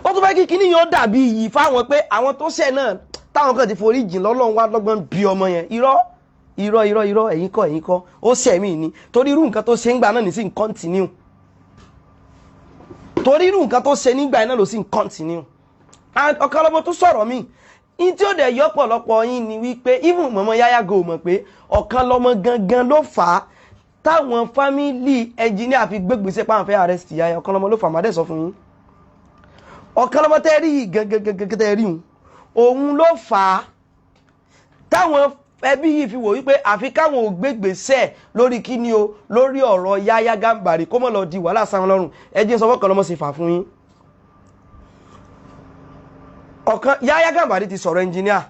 ó tún fẹ́ kí kíní yẹn ó dàbí iyì fáwọn pé àwọn tó ṣẹ̀ náà táwọn kan ti forí jìn, lọ́lọ́run wá lọ́gbọ́n bí ọmọ yẹn. Irọ́, irọ́, irọ́, irọ́. Ẹ̀yin kọ́, ẹ̀yin kọ́, ó ṣẹ̀ mí ni. Torí irú nǹkan tó ṣe ń gbà náà ní sí ń continue. Torí irú nǹkan tó ṣe nígbà náà ló sì ń continue. And ọ̀kan lọ́mọ tó sọ̀rọ̀ míì in tí ó dẹ̀ yọ pọ̀lọpọ̀ yín ni wípé even mọ̀mọ́ Yáyá go mọ̀ pé ọ̀kan lọ́mọ gangan ló fà á táwọn family engineer fi gbégbèsè pàwọn fẹ́ arrest Yáyá. Ọ̀kan lọ́mọ ló fà á, má dẹ̀ sọ fún yín. Ọ̀kan lọ́mọ tẹ́ rí yìí gangan gangan tẹ́ rí òun ló fà á táwọn ẹbí yìí fi wò wípé àfi káwọn ò gbégbèsè lórí kíni o, lórí ọ̀rọ̀ Yáyá Gàmbàrí, kó mọ̀ lọ di wàhálà sáwọn lọ́rùn. Ẹ jẹ́ n sọ fọ́kàn lọ́mọ sì fà fún yín. Ọ̀kan Yáyá Gàmbàrí ti sọ̀rọ̀ engineer,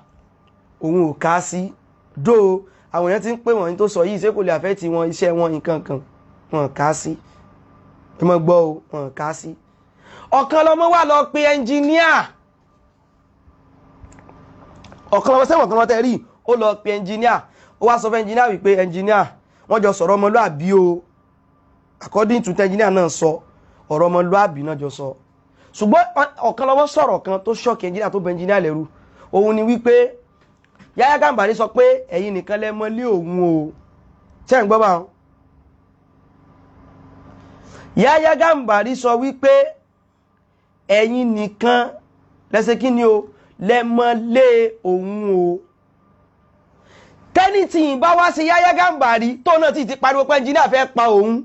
òun ò ká sí dó. Àwọn èèyàn ti ń pè wọ́n tó sọ yìí, ṣé kò lè àfẹ́ tí wọn iṣẹ́ wọn, nǹkan kan wọn ká sí. Ẹ mọ̀ gbọ́ o, wọn ká sí. Ọ̀kan lọ́mọ wà lọ pe engineer. Ọ̀kan lọ́mọ sẹ́wọ̀n kan lọ́tẹ̀ rí, ó lọ pe engineer. Ó wá sọ fún engineer wípé engineer, wọ́n jọ sọ̀rọ̀ ọmọlúàbí o. According to engineer náà sọ, ọ̀rọ̀ ọmọlúàbí náà jọ sọ. Ṣùgbọ́n ọ̀kan lọ́wọ́ sọ̀rọ̀ kan tó shock engineer, tó bẹ engineer lẹ́rù. Òun ni wípé Yáyá Gàmbàrí sọ pé ẹ̀yin nìkan lẹ mọ̀ lé òun o. Ṣé ń gbọ́ bá wọn? Yáyá Gàmbàrí sọ wípé ẹ̀yin nìkan lẹ́sẹ̀ kí ni o, lẹ mọ̀ lé òun o. Tẹ́nìtì bá wá sí Yáyá Gàmbàrí tó náà ti pariwo pé engineer fẹ́ pa òun,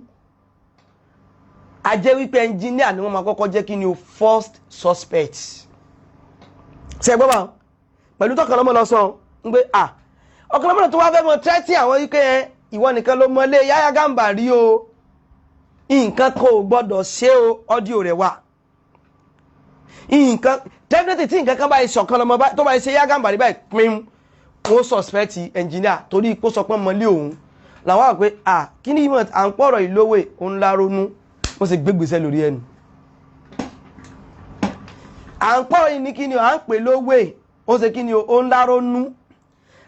a jẹ́ wípé engineer ni wọ́n máa kọ́kọ́ jẹ́ kí ni o, first suspect. Ṣe gbọ́ bá pẹ̀lú tọkàn lọ́mọ lọ sọ ń pé à ọkàn lọ́mọ tó wá fẹ́ mọ tẹ́tí àwọn wípé ẹ ìwọ nìkan ló mọlé Yáyá Gàmbàrí o, nǹkan kan ò gbọ́dọ̀ ṣe o. Audio rẹ̀ wà. Nǹkan definitely tí nǹkan kan báyìí ṣọ̀kan lọ́mọ tó báyìí ṣe Yáyá Gàmbàrí báyìí pín, wọ́n suspect engineer torí kó sọ pé mọ́lé òun làwọn àpé à kí ni ìmọ̀ à ń pọ̀rọ̀ ìlówè òun láronú. Wọ́n sì gbégbèsè lórí ẹnu à ń pọ̀rọ̀ yìí ní kí ni à ń pè lówè, ó ṣe kí ni ó ń láronú.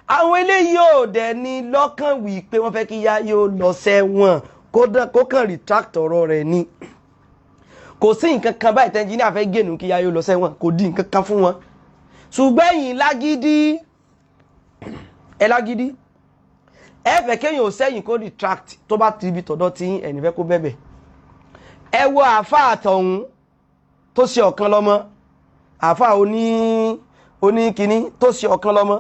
Àwọn eléyìí ò dẹ̀ ní lọ́kàn wí pé wọ́n fẹ́ kí yá yóò lọ sẹ́wọ̀n, kó kàn retract ọ̀rọ̀ rẹ̀ ni. Kò sí nǹkan kan báyìí tẹ́ engineer fẹ́ gènù kí yá yóò lọ sẹ́wọ̀n, kò di nǹkan kan fún wọn. Ṣùgbọ́n ẹ̀yin lágídí, ẹ lágídí, ẹ fẹ́ kéèyàn ò sẹ́yìn kó retract. Tó bá ti ibi tọ̀dọ̀ tí ẹ̀yìn fẹ́ kó bẹ̀bẹ̀. Ẹ wo àáfàá àtọ̀hún tó ṣe ọ̀kan lọ́mọ, àáfàá oní kínní tó ṣe ọ̀kan lọ́mọ.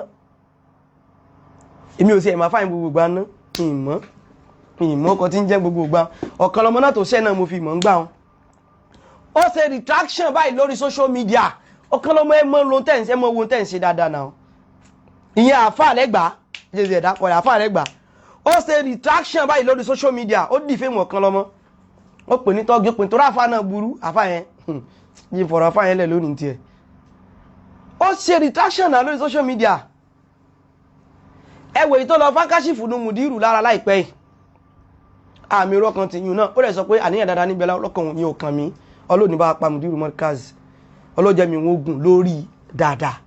Èmi ò sí ẹ̀ máa fáyín gbogbo ìgbà ná, ìmọ̀ ìmọ̀ ọkọ̀ tí ń jẹ́ gbogbo ìgbà. Ọ̀kan lọ́mọ náà tó ṣẹ́ náà, mo fi ìmọ̀ ń gbà wọn. Ó ṣe retraction báyìí lórí social media. Ọ̀kan lọ́mọ, ẹ mọ ohun tẹ̀ ń ṣe, ẹ mọ ohun tẹ̀ ń ṣe dáadáa náà. Ìyẹn àáfàá lẹ́gbàá jẹ́sí ẹ̀dá kọ̀ rẹ̀, àáfàá lẹ́gbàá, ó ṣe retraction báyìí lórí social media. Ó dì fíìmù ọ̀kan lọ́mọ, ó pè ní tọ́gì, ó pè ní torí àáfàá náà burú. Àáfàá yẹn yìí fọ̀rọ̀ àáfàá yẹn lẹ̀ lónìí tiẹ̀. Ó ṣe retraction náà lórí social media. Ẹ wòye tó lọ fákàṣìfù nu mùdírù lára láìpẹ́ yìí, àmì irọ́ kan ti yún náà. Ó rẹ̀ sọ pé àníyàn dáadáa níbẹ̀ lọ́kàn òun yóò kàn mí. Ọlọ́ọ̀ni bá pa mùdírù Markaz, ọlọ́jẹ́ mi ń ogun lórí dáadáa,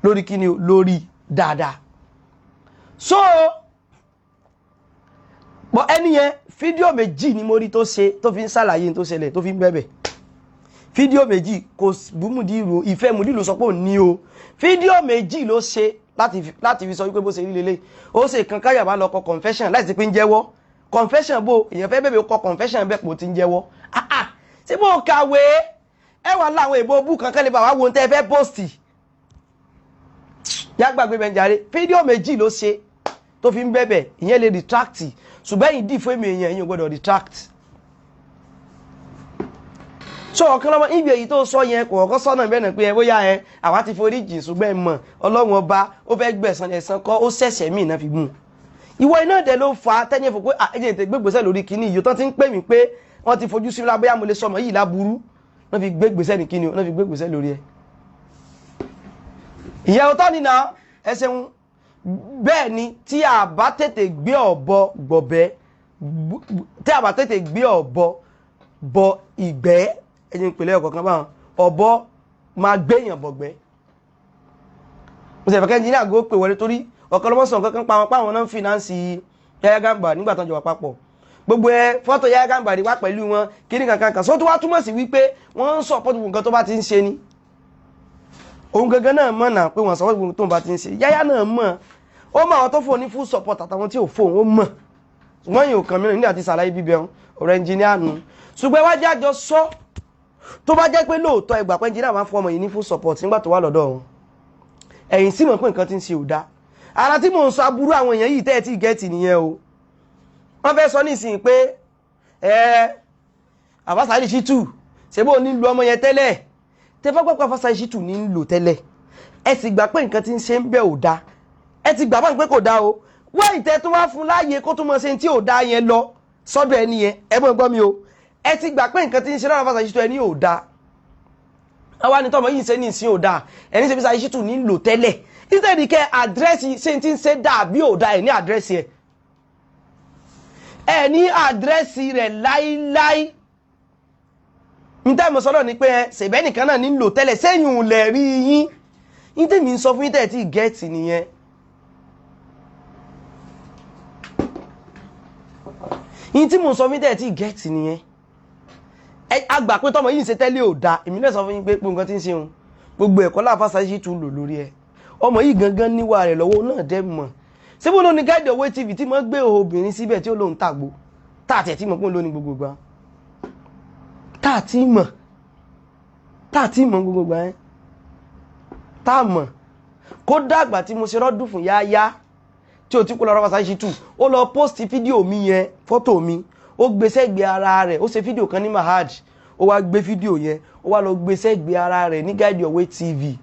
lórí kíni o, lórí dáadáa. So bọ ẹni yẹn, fídíò méjì ni mo rí tó ṣe, tó fi ń ṣàlàyé tó ṣẹlẹ̀, tó fi ń bẹ̀bẹ̀. Fídíò méjì, kò bú mùdírù, ìfẹ́ mùdírù sọ pé ò ní o. Fídíò méjì ló ṣe láti fi sọ wípé bó ṣe rí lélẹ̀. Ó ṣe kan káyàbá lọ kọ confession láti pé ń jẹ́wọ́. Confession bó èèyàn fẹ́ bẹ̀bẹ̀, kọ confession bẹ́ẹ̀ pò ti ń jẹ́wọ́. Ah ah, ṣé bó kàwé ẹ wà láwọn èèbó bú kankan lè bá wá wo ohun tẹ́ ẹ fẹ́ post yàgbàgbé bẹ́ńjàre. Fídíò méjì ló ṣe tó fi ń bẹ̀bẹ̀. Ìyẹn lè retract, ṣùgbọ́n ẹ̀yìn dì fún èmi èèyàn, ẹ̀yin ò gbọ́dọ̀ retract. So ọ̀kan lọ́mọ ibi èyí tó sọ yẹn kò ọ̀kọ́ sọ́nà bẹ́ẹ̀ náà pé ẹ bóyá ẹ àwa ti forí jìn, ṣùgbọ́n ẹ mọ̀ Ọlọ́run Ọba ó fẹ́ gbẹ̀san, ẹ̀san kọ́, ó ṣẹ̀ṣẹ̀ míì náà fi mú un. Ìwọ iná dẹ̀ ló fa tẹ́ni ẹ̀fọ́ pé ẹ̀jẹ̀ tètè gbégbèsè lórí kíní yìí tó ti ń pè mí pé wọ́n ti fojú sí mi lábẹ́yà, mo lè sọmọ yìí láburú náà fi gbégbèsè ní kíní o, náà fi gbégbèsè lórí ẹ̀. Ìyẹn ọtọ́ nínà ẹ ṣeun. Bẹ́ẹ̀ ni, tí a bá tètè gbé ọ̀bọ gbọ̀bẹ́, tí a bá tètè gbé ọ̀bọ bọ ìgbẹ́, ẹ̀yìn ìpìlẹ̀ ọ̀kọ̀ọ̀kan báwọn ọ̀bọ máa gbéyàn bọ̀gbẹ́. Mo sì fẹ́ kẹ́ ẹnjìníà gò pè wọlé torí ọ̀kan lọ́mọ́sàn kankan pa wọn páwọn náà ń finance Yahya Gambari nígbà tó ń jọba papọ̀. Gbogbo ẹ fọ́tò Yahya Gambari wá pẹ̀lú wọn kíní kankan kan sọ tó wá túmọ̀ sí wípé wọ́n ń support gbogbo nǹkan tó bá ti ń ṣe ni. Òun gangan náà mọ̀ náà pé wọ́n support gbogbo tó bá ti ń ṣe. Yahya náà mọ̀, ó mọ̀ àwọn tó fún ní full support àtàwọn tí ò fóun, ó mọ̀. Ṣùgbọ́n yìí ò kàn mí nígbà tí sàlàyé bíbẹ̀ ọ̀rọ̀ ẹnjìníà nù. Ṣùgbọ́n wá jájọ sọ, tó bá jẹ́ pé lóòótọ́ ẹgbà pé ẹnjìníà máa ń fún ọmọ yìí ní full support nígbà tó wà lọ́dọ̀ wọn, ẹ̀yin sì mọ̀ pé nǹkan tí ń ṣe ò dáa. Ara tí mò ń sọ aburú àwọn èèyàn yìí tẹ́ ẹ tí gẹ́ẹ̀tì nìyẹn o. Wọ́n fẹ́ sọ nísìnyí pé ẹ Àfáà Saheed Shittu, ṣe bó ní lu ọmọ yẹn tẹ́lẹ̀? Tẹ́ bá gbàgbọ́ Àfáà Saheed Shittu ní ń lò tẹ́lẹ̀, ẹ sì gbà pé nǹkan tí ń ṣe ń bẹ̀ ò dáa, ẹ ti gbà bá ń pé kò dáa o. Wọ́n ìtẹ́ tó wá fún láàyè kó tó mọ ṣe tí ò dáa yẹn lọ sọ́dọ̀ ẹni yẹn. Ẹ mọ̀ gbọ́ mi o, ẹ ti gbà pé nǹkan tí ń ṣe lọ́dọ̀ Àfáà Saheed Shittu ẹni ò dáa. Àwa ni tọmọ yìí ń ṣe ní ìsìn ò dáa, ẹni ṣe fi Saheed Shittu ní lò tẹ́lẹ̀. Instead kẹ́ address ṣe tí ń ṣe dáa bí ò dáa, ẹ̀ ní address ẹ̀, ẹ̀ ní address rẹ̀ láíláí. Níta ìmọ̀ sọ́dọ̀ ni pé ẹ ṣèbẹ́ nìkan náà ní lò tẹ́lẹ̀ sẹ́yìn ò lẹ̀ rí yín. Ní tèmi ń sọ fún yín tẹ̀ tí gẹ́ẹ̀tì nìyẹn. Yín tí mò ń sọ fún yín tẹ̀ tí gẹ́ẹ̀tì nìyẹn. Ẹ àgbà pé tọmọ yìí ń ṣe tẹ́lẹ̀ ò dáa. Èmi náà sọ fún yín pé gbogbo nǹkan tí ń ṣe òun, gbogbo ẹ̀kọ́ láàfáà Saheed Shittu lò lórí ẹ̀. Ọmọ yìí gangan níwà rẹ̀ lọ́wọ́ náà dẹ́ mọ̀ síbò ló ní Guide Your Way TV tí mo gbé obìnrin síbẹ̀ tí ó lóun tàgbó táàtì ẹ̀ tí mo pọ́n lóní gbogbo gbà, táàtì mọ̀, táàtì mọ̀ gbogbo gbà yẹn, táà mọ̀ kó dàgbà tí mo ṣe rọ́dún fún yáyá tí o ti kó lọ́rọ́ Saheed Shittu. Ó lọ post fídíò mi yẹn, fọ́tò mi, ó gbé sẹ́gbẹ̀ẹ́ ara rẹ̀. Ó ṣe fídíò kan ní Mahad, ó wá gbé fídíò yẹn, ó wá lọ gbé sẹ́gbẹ̀ẹ́ ara rẹ̀ ní Guide Your Way TV.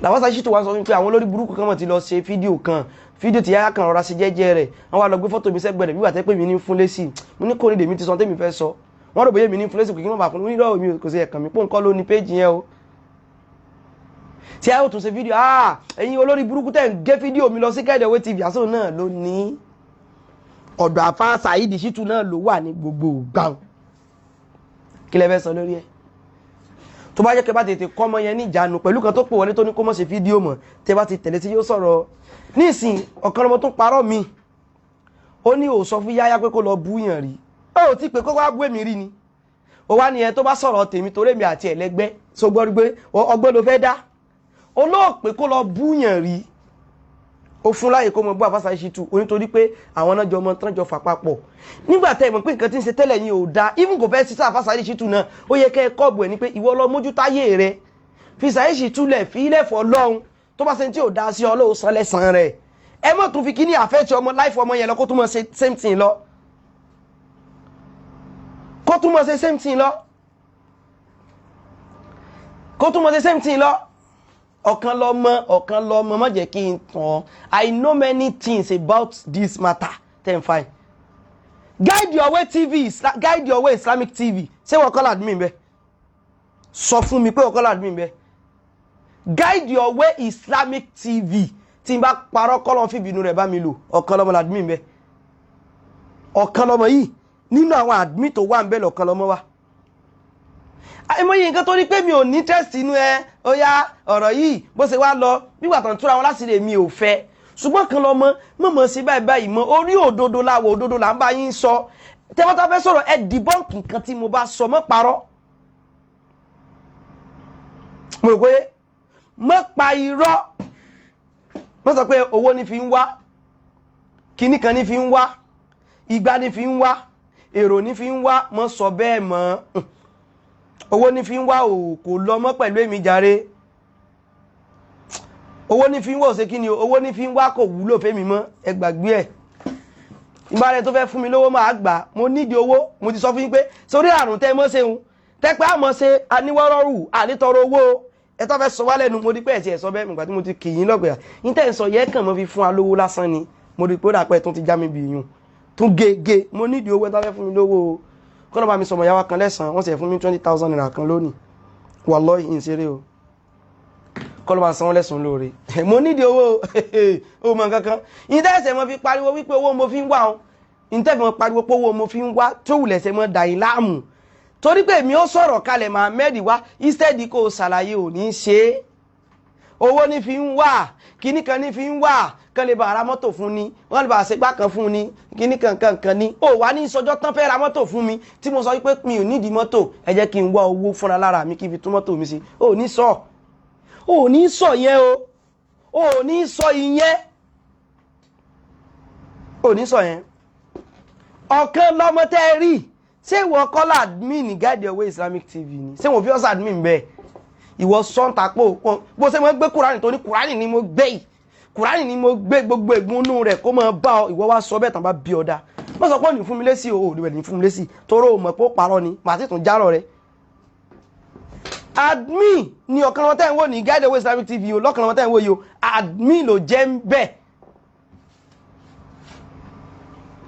Làwọn Saheed Shittu wá sọ fún mi pé àwọn olórí burúkú kan mọ̀ ti lọ ṣe fídíò kan, fídíò tí yáyá kan rọra ṣe jẹ́jẹ́ rẹ̀, wọ́n wá lọ gbé fọ́tò mi sẹ́gbẹ̀ẹ́ rẹ̀ bí wà tẹ́ pé mi ní fún lésì. Mo ní kò ní dèmi ti sọ tẹ́mi fẹ́ sọ. Wọ́n rò bóyá mi ní fún lésì kò kí wọ́n bá fún mi ní mi kò sí ẹ̀kàn mi pé nǹkan ló ní péjì yẹn o. Tí a yóò tún ṣe fídíò, ah, ẹ̀yin olórí burúkú tẹ̀ ń gé fídíò mi lọ sí Guide Your Way TV, àṣọ náà ló ní ọ̀dọ̀ Àfáà Saheed Shittu náà ló wà ní gbogbo gbàùn. Kí lẹ fẹ́ sọ lórí ẹ̀? Tó bá jẹ́ kẹ́ bá tètè kọ́ ọmọ yẹn ní ìjánu pẹ̀lú kan tó pè wọlé tó ní kó má ṣe fídíò mọ̀, tẹ́ bá ti tẹ̀lé tí yóò sọ̀rọ̀ nísìn. Ọ̀kan ọmọ tó parọ́ mi, ó ní ò sọ fún Yáyá pé kó lọ bú yàn rí, ó ti pé kó wá bú èmi rí ni. Ó wá nìyẹn tó bá sọ̀rọ̀ tèmi torí èmi àti ẹ̀lẹ́gbẹ́ so gbọ́ pé ọgbọ́n ló fẹ́ dá olóòpè kó lọ bú yàn rí. Ó fún láyè kó mọ bú Àfáà Saheed Shittu onítorí pé àwọn náà jọ mọ tán jọ fà papọ̀. Nígbà tẹ́ ẹ mọ̀ pé nǹkan tí ń ṣe tẹ́lẹ̀ yín ò dáa, even kò fẹ́ sísá Àfáà Saheed Shittu náà, ó yẹ kẹ́ ẹ kọ́ọ̀bù ẹ̀ ní pé ìwọ lọ mójútáyé rẹ, fi Saheed Shittu lẹ̀, fi ilẹ̀ fọ́ lọ́hùn. Tó bá ṣe tí ò dáa sí ọ lóò san lẹ́sàn rẹ̀. Ẹ mọ̀ tún fi kíní àfẹ́tì ọmọ láìfọ ọmọ yẹn lọ, kó tún mọ̀ ṣe same thing lọ, kó tún mọ̀ ṣe same thing lọ, kó tún mọ̀ ṣe same thing lọ. Ọ̀kan lọ́mọ, ọ̀kan lọ́mọ, má jẹ́ kí n tàn. I know many things about this matter. Ten fine. Guide Your Way TV, Guide Your Way Islamic TV, ṣé wọ́n kọ́ l'admin bẹ́ẹ̀? Sọ fún mi pé wọ́n kọ́ l'admin bẹ́ẹ̀. Guide Your Way Islamic TV, tí n bá parọ́, kọ́lọ́n fìbínú rẹ̀ bá mi lò. Ọ̀kan lọ́mọ l'admin bẹ́ẹ̀. Ọ̀kan lọ́mọ yìí, nínú àwọn admin tó wà ń bẹ́ẹ̀ lọ̀kan lọ́mọ wà. Àìmọye nǹkan tó ní pé mi ò ní interest inú ẹ. Ó yá, ọ̀rọ̀ yìí bó ṣe wá lọ nígbà tó ń túra wọn láti lè mi ò fẹ́, ṣùgbọ́n kan lọ́mọ mọ̀mọ́ sí báyìí báyìí mọ́. Orí òdodo láwọ̀, òdodo là ń bá yín sọ. Tẹ́wọ́tà fẹ́ sọ̀rọ̀, ẹ debunk nǹkan tí mo bá sọ. Mọ́ parọ́, mo rò pé mọ́ pa irọ́. Mọ́ sọ pé owó ní fi ń wá, kinní kan ní fi ń wá, ìgbà ní fi ń wá, èrò ní fi ń wá. Mọ́ sọ bẹ́ẹ̀ mọ́. Owó ní fi ń wá ò kò lọ mọ́ pẹ̀lú èmi jàre. Owó ní fi ń wá ò ṣe kí ni o? Owó ní fi ń wá kò wúlò fẹ́mi mọ́, ẹ gbàgbé ẹ̀. Ìgbà rẹ tó fẹ́ fún mi lówó máa gbà. Mo nídìí owó. Mo ti sọ fún yín pé sórí àrùn tẹ́ mọ́ ṣeun tẹ́pẹ́ àmọ́ ṣe aníwọ́rọ́rù ànítọ́rọ owó ẹ tó fẹ́ sọ wá lẹ́nu. Mo rí pé ẹ̀ tí ẹ̀ sọ bẹ́ẹ̀ nígbà tí mo ti kì í lọ́gbẹ̀ẹ́ yín tẹ́ ẹ̀ sọ yẹ kàn mọ́ fi fún wa lówó lásán ni. Mo rí pé ó dà pé tún ti já mi bì yún tún gé. Mo nídìí owó. Ẹ tó fẹ́ fún mi lówó o, kọ́nà bá mi sọmọ yàwá kan lẹ́sàn-án. Wọ́n sì fún mi ₦20,000 kan lónìí. Wallahi, ìṣeré o. Kọ́nà bá san wọ́n lẹ́sàn-án lóore. Mo nídìí owó o mọ kankan. Ìtẹ́sẹ̀ mo fi pariwo wípé owó mo fi ń wá o, ìtẹ́sẹ̀ mo pariwo pé owó mo fi ń wá tó wùlẹ̀ ṣe mọ́ dàyín láàmú, torí pé èmi ó sọ̀rọ̀ kalẹ̀ máa mẹ́rì wá. Instead kó o ṣàlàyé, ò ní ṣe é. Owó ní fi ń wà, kíní kan ní fi ń wà, kán lè bá ra mọ́tò fún ni, wọ́n lè bá ṣe gbá kan fún ni, kíní kan kan kan ni. Ó wà ní ìsọjọ́ tán fẹ́ ra mọ́tò fún mi tí mo sọ wípé mi ò nídìí mọ́tò, ẹ jẹ́ kí n wá owó fúnra lára mi kí n fi tún mọ́tò mi sí. Ó ní sọ, ó ní sọ yẹn o, ó ní sọ ìyẹn, ó ní sọ yẹn. Ọ̀kan lọ́mọ tẹ́ ẹ rí, ṣé ìwọ kọ́ l'admin Guide Your Way Islamic TV ni? Ṣé wọ́n fi ọ́sà admin bẹ́ẹ̀? Ìwọ sọ́ńtà pò bó ṣe máa gbé Kúránì tó ní Kúránì ni mo gbé yìí, Kúránì ni mo gbé, gbogbo ègún inú rẹ̀ kó máa bá ọ. Ìwọ wá sọ bẹ́ẹ̀ tán bá bí ọ dá. Wọ́n sọ pé ò ní fún mi lésì o, ò ní fún mi lésì toró o mọ̀ pé ó parọ́ ni. Màá sì tún járọ̀ rẹ̀. Admin ni ọ̀kan wọn tẹ́ ń wò ní Guide Your Way Islamic TV o. Lọ́kàn wọn tẹ́ ń wò yìí o, admin ló jẹ́ ń bẹ̀,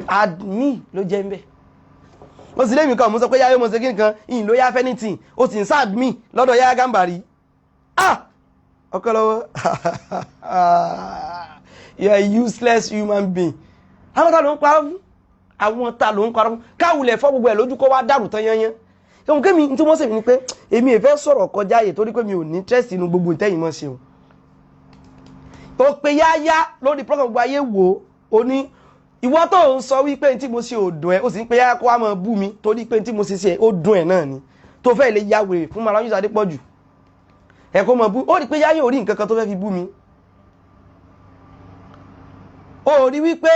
admin ló jẹ́ ń bẹ̀. Mo sì lémi kan, mo sọ pé yáyó mo ṣe kí nǹkan ìyìn ló yá fẹ́ ní tì ó sì ń sá admin lọ́dọ̀ Yáyá Gàmbàrí. Ah, ọkọ lọ́wọ́, you are a useless human being. Àwọn ta ló ń parọ́ fún? Àwọn ta ló ń parọ́ fún? Káwulẹ̀ fọ́ gbogbo ẹ̀ lójú kó wá dàrú tán yányán. Ẹ̀wọ̀n kémi tí wọ́n sì ní pé èmi ò fẹ́ sọ̀rọ̀ kọjá àyè, torí pé mi ò ní interest inú gbogbo ìtẹ́yìn mọ́ ṣe o. Ó pe Yáyá lórí program, gbogbo ayé wò ó ní ìwọ tó ń sọ wípé tí mo ṣe ò dùn ẹ́. Ó sì ń pe Yáyá kó wá máa bú mi torí pé tí mo ṣe ṣe ó dùn ẹ̀ náà ni tó fẹ́ lè ya wèrè fún Mallam Yusuf Adépọ̀jù ẹ̀ kó máa bú. Ó rí pé Yáyá ò rí nǹkan kan tó fẹ́ fi bú mi. Ó rí wípé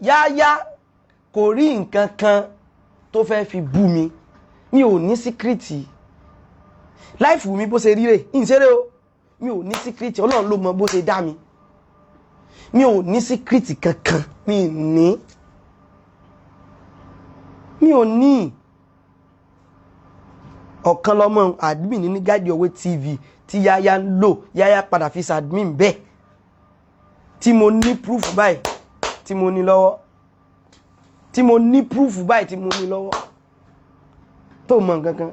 Yáyá kò rí nǹkan kan tó fẹ́ fi bú mi. Mi ò ní secret. Life mi bó ṣe rí rè ìṣeré o. Mi ò ní secret. Ọlọ́run ló mọ bó ṣe dá mi. Mi ò ní secret kankan. Mi ní, mi ò ní. Ọ̀kan lọ́mọ admin ní Guide Your Way TV tí Yáyá ń lò. Yáyá padà fi ṣadmin bẹ́ẹ̀, tí mo ní proof báyìí tí mo ní lọ́wọ́, tí mo ní proof báyìí tí mo ní lọ́wọ́ tó mọ nǹkan kan.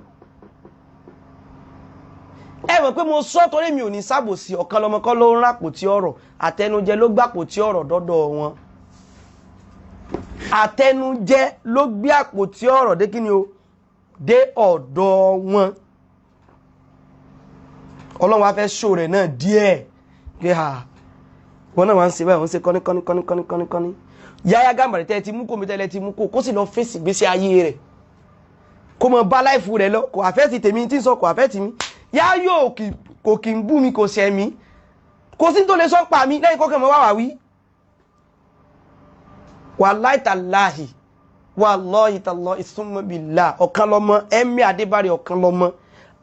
Ẹ mọ̀ pé mo sọ torí mi ò ní sábòsí. Ọ̀kan lọ́mọ kọ́ ló ń rápò tí ọ̀rọ̀ àtẹnujẹ ló gbàpò tí ọ̀rọ̀ dọ́dọ̀ wọn. Àtẹnujẹ ló gbé àpò tí ọ̀rọ̀ dé. Kí ni o dé ọ̀dọ̀ wọn? Ọlọ́run wá fẹ́ ṣó rẹ̀ náà díẹ̀ pé ha wọn náà wá ń ṣe báyìí, wọ́n ń ṣe kọ́ní kọ́ní kọ́ní kọ́ní kọ́ní kọ́ní. Yáyá Gàmbàrí tẹ́ ẹ ti mú kó mi tẹ́lẹ̀ ti mú kó kó sì lọ fèsì gbèsè ayé rẹ̀, kó mọ bá life rẹ̀ lọ. Kò affect tèmi tí ń sọ, kò affect mi. Yáyò kò kì í bú mi, kò ṣẹ̀ mí, kò sí tó lè sọ pa mi lẹ́yìn kọ́kẹ́ mọ́ wá wá wí. Wàláì tàláhì, wàlọ́hì tàlọ́ ìsúnmọ́bìlà. Ọ̀kan lọ́mọ ẹ̀mí Adébárí, ọ̀kan lọ́mọ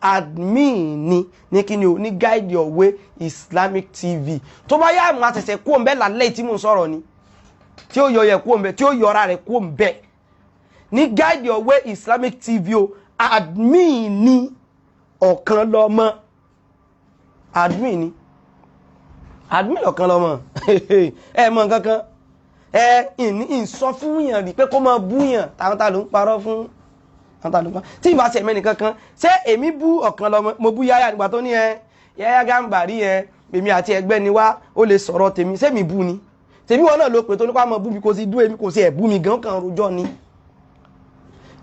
admin ni ní kí ni o ní Guide Your Way Islamic TV. Tó bá yá àwọn àṣẹ̀ṣẹ̀ kú òǹbẹ́ lálẹ́ tí mò ń sọ̀rọ̀ ni tí ó yọ yẹ kú òǹbẹ́, tí ó yọra rẹ̀ kú òǹbẹ́ ní Guide Your Way Islamic TV o. Admin ni ọ̀kan lọ́mọ. Admin ni, admin ọ̀kan lọ́mọ. Ẹ mọ nǹkan kan, ẹ ìní ìsọ fún yàn rí pé kó máa bú yàn. Táwọn ta ló ń parọ́ fún? Àwọn ta ló ń parọ́ tí ìbá ṣe mẹ́nìkan kan? Ṣé èmi bú ọ̀kan lọ́mọ? Mo bú Yáyà nígbà tó ní ẹ Yáyà Gàmbàrí, ẹ èmi àti ẹgbẹ́ ni wá, ó lè sọ̀rọ̀ tèmi. Ṣé mi bú ni? Tèmi wọn náà ló pè tó nípa mọ bú mi, kò sí dú èmi, kò sí ẹ̀ bú mi gan kan, rojọ́ ni.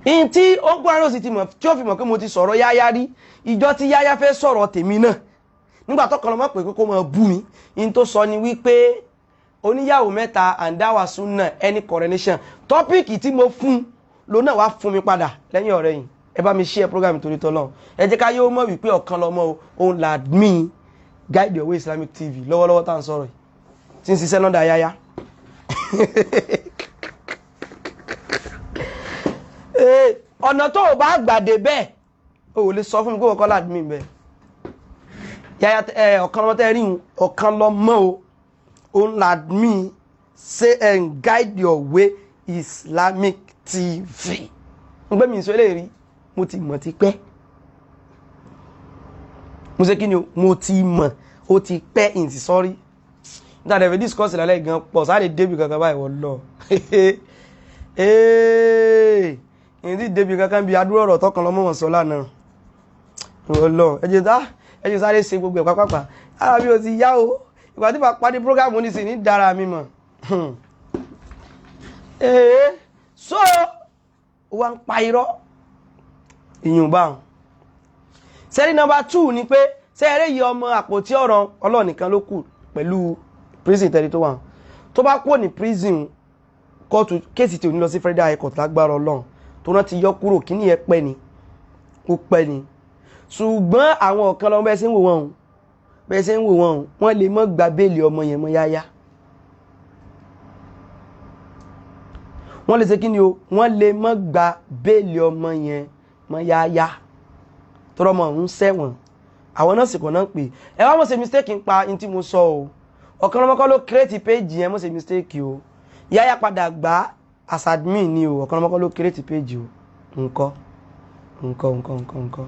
Ìyìn tí ó ń kúrò náà sì ti mọ̀ tí ó fi mọ̀ pé mo ti sọ̀rọ̀ Yáyá rí. Ìjọ tí Yáyá fẹ́ sọ̀rọ̀ tèmi náà, nígbà tó kàn lọ́mọ pé kó máa bú mi, ìyìn tó sọ ni wípé oníyàwó mẹ́ta and dáwà súnà any correlation. Topic tí mo fún ló náà wá fún mi padà lẹ́yìn ọ̀rẹ́ yìí. Ẹ bá mi share program torí tọ́lọ́. Ẹ jẹ́ ká yóò mọ̀ wípé ọ̀kan lọ́mọ o, òun là mí Guide Your Way Islamic TV lọ́wọ́lọ́wọ́ tá à ń sọ̀rọ̀ yìí, tí ń ṣiṣẹ́ lọ́dà Yáyá. Ọ̀nà tó o bá gbàdé bẹ́ẹ̀, o ò lè sọ fún mi kó o kọ́ ládùmí bẹ́ẹ̀. Yáyá ẹ, ọ̀kan lọ́mọ tẹ́ rí un, ọ̀kan lọ́mọ o, òun làdmí say and Guide Your Way Islamic TV. N gbé mi ìsọ eléyìí rí, mo ti mọ̀ ti pẹ́. Mo ṣe kí ni o? Mo ti mọ̀ ó ti pẹ́, ìǹtí sọ́rí níta dẹ̀ fi discuss lálẹ́ gan pọ̀ sáré débi kankan báyìí wọ́n lọ ìǹtí débi kankan bí adúrò ọ̀rọ̀ tọkàn lọ́mọ wọn sọ lánàá wọ́n lọ. Ẹ jẹ́ tá ẹ jẹ́ sáré ṣe gbogbo ẹ̀ pápápá. Ara mi ò ti yá o. Ìgbà tí màá parí program ní sì ní dára mi mọ̀. Ee, so wọ́n ń pa irọ́ ìyùn báwọn. Sẹ́rí number 2 ni pé sẹ́ẹ̀rẹ́ yìí, ọmọ àpótí ọ̀rọ̀ Ọlọ́run nìkan ló kù pẹ̀lú prison tẹ́lẹ̀ tó wà. Tó bá kúrò ní prison, kóòtù case tí ò ní lọ sí Federal High Court lágbára Ọlọ́run, tó náà ti yọ kúrò. Kí nìyẹn pẹ́ ni, ó pẹ́ ni. Ṣùgbọ́n àwọn ọ̀kan lọ́wọ́ bẹ́ẹ̀ ṣe ń wò wọ́n o, bẹ́ẹ̀ ṣe ń wò wọ́n o, wọ́n lè mọ́ gba béèlì ọmọ yẹn mọ́ Yáyá. Wọ́n lè ṣe kí ni o? Wọ́n lè mọ́ gba béèlì ọmọ yẹn mọ́ Yáyá, tọ́rọ ọmọ òun sẹ́wọ̀n. Àwọn náà sì kàn náà pé ẹ wá mọ̀ ṣe mistake ń pa ní tí mo sọ o. Ọ̀kan lọ́mọ kọ́ ló create page yẹn, mọ̀ ṣe mistake o. Yáyá padà gbà as admin ni o. Ọ̀kan lọ́mọ kọ́ ló create page o. Nǹkan nǹkan nǹkan nǹkan nǹkan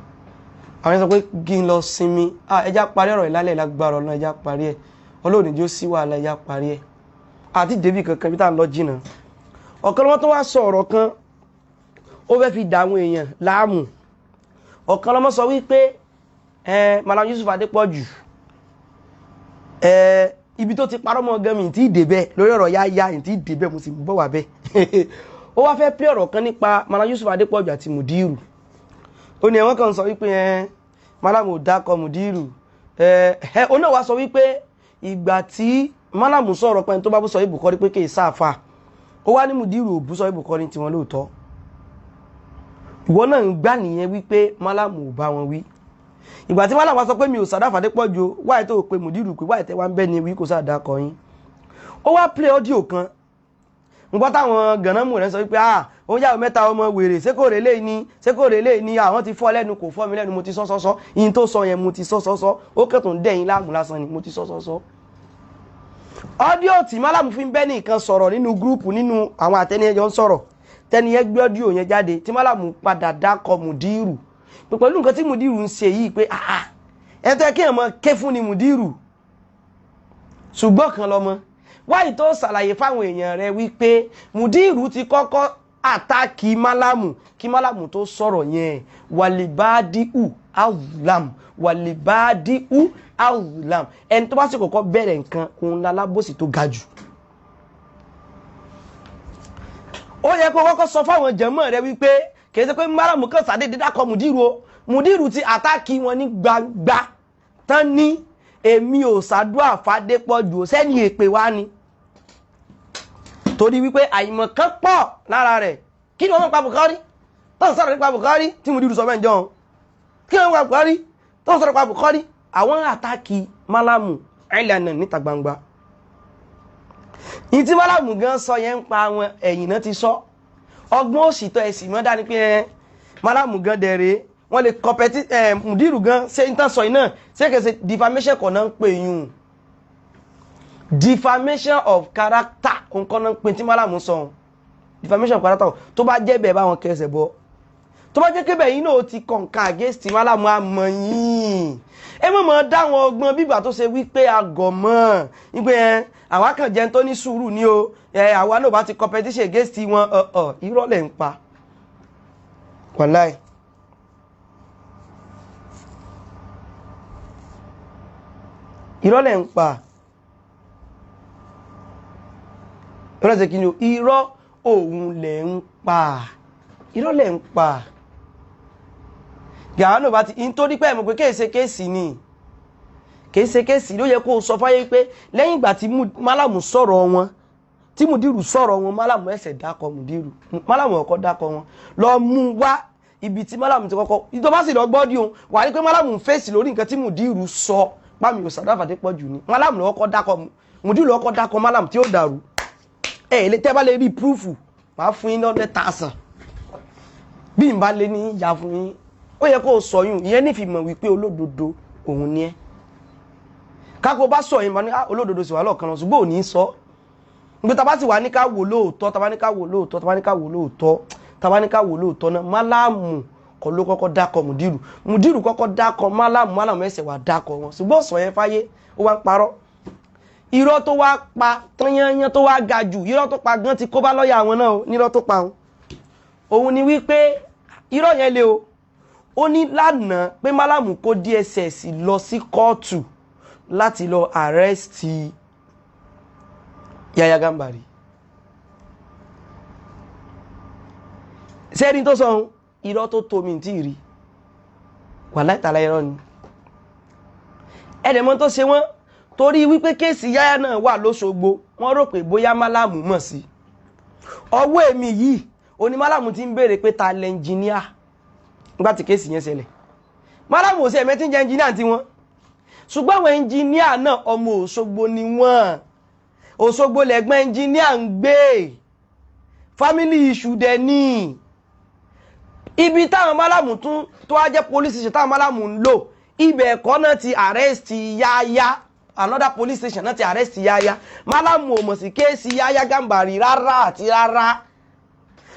àwọn yẹn sọ pé kí n lọ sinmi. Ah, ẹja parí ọ̀rọ̀ ìlálẹ̀ lágbára Ọlọ́run. Ẹja parí ẹ̀, Ọlọ́run ní jó sí wàhálà. Ẹja parí ẹ̀ àti débì kankan bí tá à ń lọ jìnnà. Ọ̀kan lọ́mọ tó wá sọ ọ̀rọ̀ kan, ó fẹ́ fi dà àwọn èèyàn láàmú. Ọ̀kan lọ́mọ sọ wípé ẹ Malam Yusuf Adépọ̀jù, ẹ ibi tó ti parọ́ mọ́ gan mi tí ì débẹ̀ lórí ọ̀rọ̀ Yáyá, tí ì débẹ̀, mo sì ń bọ̀ wá bẹ́ẹ̀. Ó wá fẹ́ pé ọ̀rọ̀ kan nípa Malam Yusuf Adépọ̀jù àti Mudiru. Ó ní ẹ̀wọ̀n kan sọ wípé ẹ Malam ò dákọ̀ Mudiru. Ẹ ẹ ó náà wá sọ wípé ìgbà tí Malam sọ̀rọ̀ pé ẹni tó bá bú sọ ibùkọ́ rí pé kì í sáfà, ó wá ní Mudiru ò bú sọ ibùkọ́ ní tiwọn lóòótọ́. Ìwọ náà ń gbà nìyẹn wípé Malam ò bá wọn wí. Ìgbà tí Malam wá sọ pé mi ò sàdáfà Adépọ̀jù, wáyé tó pe Mudiru pé wáyé tẹ wá ń bẹ́ ni wí kò sáà kọ yín. Ó wá play audio kan ngbọ́ táwọn gànámù rẹ̀ sọ wípé ah, ó yàwó mẹ́ta, ọmọ wèrè, ṣé kò rèlé ni? Ṣé kò rèlé ni? Àwọn ti fọ́ lẹ́nu, kò fọ́ mi lẹ́nu. Mo ti sọ́ sọ́ sọ́ ìyìn tó sọ yẹn, mo ti sọ́ sọ́ sọ́. Ó kẹ́tùn ń dẹ̀yìn láàmú lásán ni. Mo ti sọ́ sọ́ sọ́. Audio tí Malam fi ń bẹ́ nìkan sọ̀rọ̀ nínú group, nínú àwọn àtẹniyẹjọ ń sọ̀rọ̀, tẹniyẹ gbé audio yẹn jáde, tí Malam padà dákọ̀ Mudiru pé pẹ̀lú nǹkan tí Mudiru ń ṣe yìí pé ah, ẹ tẹ́ kí ẹ̀ mọ ké fún ni Mudiru. Ṣùgbọ́n kan lọ́mọ wáyé tó ṣàlàyé fáwọn èèyàn rẹ̀ wípé Mudiru ti kọ́kọ́ attack Málámù kí Málámù tó sọ̀rọ̀ yẹn. Wàlìbádìú awlam, wàlìbádìú awlam. Ẹni tó bá sì kọ́kọ́ bẹ̀rẹ̀ nǹkan, òun lálábòsí tó ga jù. Ó yẹ kó kọ́kọ́ sọ fáwọn jẹ̀mọ́ rẹ̀ wípé kì í ṣe pé Málámù kan sàdédé dákọ̀ Mudiru o. Mudiru ti attack wọn ní gbangba tán ní èmi ò ṣàdúà fàdépọ̀jù sẹ́ni èpè wá ni, torí wípé àìmọ̀ kan pọ̀ lára rẹ̀. Kí ni wọ́n mọ̀ pa Bukhari tó ń sọ̀rọ̀ nípa Bukhari tí Mudiru sọ bẹ́ẹ̀ jọ? Kí ni wọ́n pa Bukhari tó ń sọ̀rọ̀ nípa Bukhari? Àwọn attack Málámù ẹ̀lànà níta gbangba. Ìyí tí Málámù gan sọ yẹn ń pa àwọn ẹ̀yìn náà ti sọ ọgbọ́n òsìtọ́ ẹ̀sìn mọ́ dání pé ẹ Málámù gan dẹ̀rẹ̀ wọ́n lè kọpẹ́tì ẹ̀ Mudiru gan ṣe ń tán sọ yìí náà. Ṣé kìí ṣe defamation kọ̀ náà ń pè yún? Defamation of character nǹkan náà ń pè tí Málámù sọ. Defamation of character, tó bá jẹ́ bẹ́ẹ̀, báwọn kẹsẹ̀ bọ́. Tó bá jẹ́ pé bẹ́ẹ̀ yín náà ti kọ̀ǹkà against Málàmù, àmọ́ yín ẹ mọ̀ mọ̀ dáwọn ọgbọ́n bígbà tó ṣe wípé àgọ̀ mọ́ wípé ẹ àwa kàn jẹun tó ní sùúrù ni o, ẹ àwa náà bá ti competition against wọn. Ọ̀ irọ́ lẹ̀ ń pa, wàláì. Irọ́ lẹ̀ ń pa, irọ́ ṣe kí ni o, irọ́ òun lẹ̀ ń pa, irọ́ lẹ̀ ń pa. Gàá náà bá ti in tó dípẹ́ mọ̀ pé kéèṣe kéèsì ni, kéèṣe kéèsì ló yẹ kó o sọ fáyé pé lẹ́yìn ìgbà tí Málàmù sọ̀rọ̀ wọn, tí Mùdírù sọ̀rọ̀ wọn, Málàmù ẹsẹ̀ dákọ̀ Mùdírù, Málàmù ọkọ̀ dákọ̀ wọn lọ mú wá ibi tí Málàmù ti kọ́kọ́ tó bá sì lọ gbọ́ di òun wà ní pé Málàmù ń fèsì lórí nǹkan tí Mùdírù sọ pámi ò sàdáfàdé pọ̀ jù ní Málàmù lọ́kọ́ dákọ̀ Mùdírù lọ́kọ́ dákọ̀ Málàmù tí ó dàrú. Ẹ lè tẹ́ bá lè rí púrúfù, máa fún yín 100,000 bí n bá lè ní ìyá fún yín. Ó yẹ kó o sọ yún ìyẹn nífìmọ̀ wípé olódodo òun ni ẹ́. Kákó bá sọ yín bá ní olódodo sì wà lọ́ọ̀kan lọ, ṣùgbọ́n ò ní sọ nígbà tá a bá sì wà ní ká wò lóòótọ́, tá a bá ní ká wò lóòótọ́, tá a bá ní ká wò lóòótọ́, tá a bá ní ká wò lóòótọ́ náà, Málàmù kọ́ ló kọ́kọ́ dákọ̀ Mùdírù, Mùdírù kọ́kọ́ dákọ̀ Málàmù, Málàmù ẹsẹ̀ wà dákọ̀ wọn, ṣùgbọ́n sọ yẹn fáyé ó wá ń parọ́. Irọ́ tó wá pa tányányán tó wá ga jù, irọ́ tó pa gan ti kó bá lọ́ọ̀yà àwọn náà o. Nírọ́ tó pa òun òun ni wípé irọ́ yẹn le o. Ó ní lánàá pé Málàmù kó DSS lọ sí kóòtù láti lọ àrẹ́sìtì Yahya Gambari. Sẹ́ni tó sọ ohun irọ́ tó tómi tí ì rí wà láìtàlá, irọ́ ni. Ẹ̀dẹ̀mọ́ tó ṣe wọ́n torí wípé kéèsì Yahya náà wà lóṣogbo, wọ́n rò pé bóyá Málàmù mọ̀ sí ọwọ́ èmi yìí oní Málàmù ti ń béèrè pé ta lẹ́ńjìníà nígbà tí kéèsì yẹn ṣẹlẹ̀. Málàmù ò sí ẹ̀mẹ́ tí ń jẹ́ ẹnjìníà tí wọ́n, ṣùgbọ́n àwọn ẹnjìníà náà ọmọ Òṣogbo ni wọ́n, Òṣogbo lẹ́gbọ́n ẹnjìníà ń gbé, family issue dẹ̀ ní ibi táwọn Málàmù tún tó wá jẹ́ police station táwọn Málàmù ń lò, ibẹ̀ ẹ̀kọ́ náà ti arrest Yahya, another police station náà ti arrest Yahya. Málàmù ò mọ̀ sí kéèsì Yahya Gambari rárá àti rárá,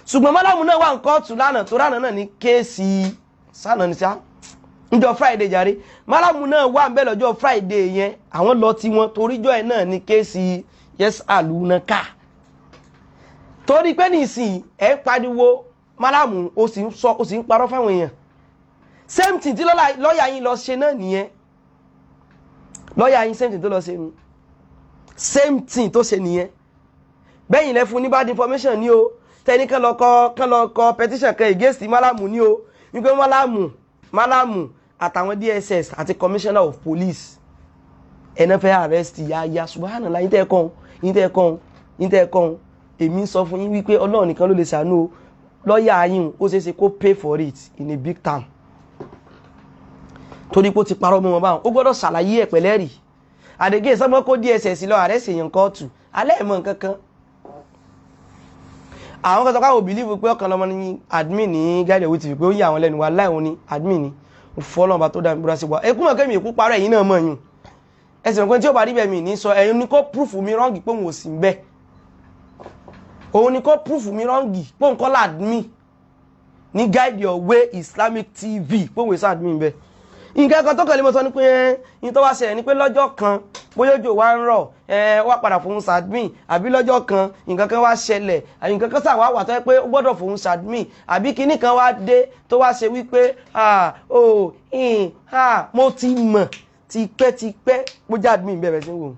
ṣùgbọ́n Málàmù náà wà ń kóòtù lánàá tó ránà náà ní kéèsì sánà ní sá níjọ́ Friday jàre. Málàmù náà wà ń bẹ̀ lọ́jọ́ Friday yẹn, àwọn lọ tí wọn toríjọ́ ẹ̀ náà ní kéèsì yes alunaka. Torí pé nísìnyí ẹ̀ ń pariwo Málàmù, ó sì ń sọ, ó sì ń parọ́ fáwọn èèyàn. Same thing tí lọ́ọ̀yà yín lọ ṣe náà nìyẹn. Lọ́ọ̀yà yín, same thing tó lọ ṣe nu, same thing tó ṣe nìyẹn. Bẹ́yìn lẹ fún ní bad information ní o, tẹni kan lọ kọ, kan lọ kọ petition kan against Málàmù ní o, wípé Málàmù àtàwọn DSS àti commissioner of police ẹ̀nà fẹ́ arrest Yahya. Subhanallah, yín tẹ́ ẹ kàn, yín tẹ́ ẹ kàn, yín tẹ́ ẹ kàn, èmi ń sọ fún yín wípé Ọlọ́run nìkan ló lè ṣàánú o. Lọ́ọ̀yà yín, ó ṣeé ṣe kó pay for it in a big time, torí pé ó ti parọ́ mọ́ wọn báwọn, ó gbọ́dọ̀ ṣàlàyé ẹ̀ pẹ̀lẹ́ rì àdégé sọ́mọ́ kó DSS lọ arrest èèyàn kóòtù alẹ́ ẹ̀ mọ́ nǹkan kan. Àwọn kan sọ káwọn believe pé ọ̀kan lọ́mọ ní admin ní Guide Your Way TV, pé ó yà àwọn lẹ́nu wa láì òun ní admin ní fọlọ́mọba tó dá mi búra sí wa. Ekú mọ̀ kémi ìkú parọ́, ẹ̀yin náà mọ̀ yín, ẹ sì mọ̀ pé tí ó bá rí bẹ́ẹ̀ mi ní sọ. Ẹ̀yin ní kó proof mi wrong pé òun ò sí bẹ́ẹ̀, òun ní kó proof mi wrong pé òun kọ́ là admin ní Guide Your Way Islamic TV, pé òun èso admin bẹ́ẹ̀. Nǹkan kan tó kàn lè mọ sọ ni pé ní tó wá ṣẹlẹ̀ ni pé lọ́jọ́ kan bóyá òjò wá ń rọ̀, ẹ wá padà fòun ṣàdmìn, àbí lọ́jọ́ kan nǹkan kan wá ṣẹlẹ̀, àbí nǹkan kan ṣàwá wà tó yẹ pé ó gbọ́dọ̀ fòun ṣàdmìn, àbí kinní kan wá dé tó wá ṣe wípé oh mo ti mọ̀ tipẹ́tipẹ́ bó jẹ́ admin bẹ̀rẹ̀ sí wò ó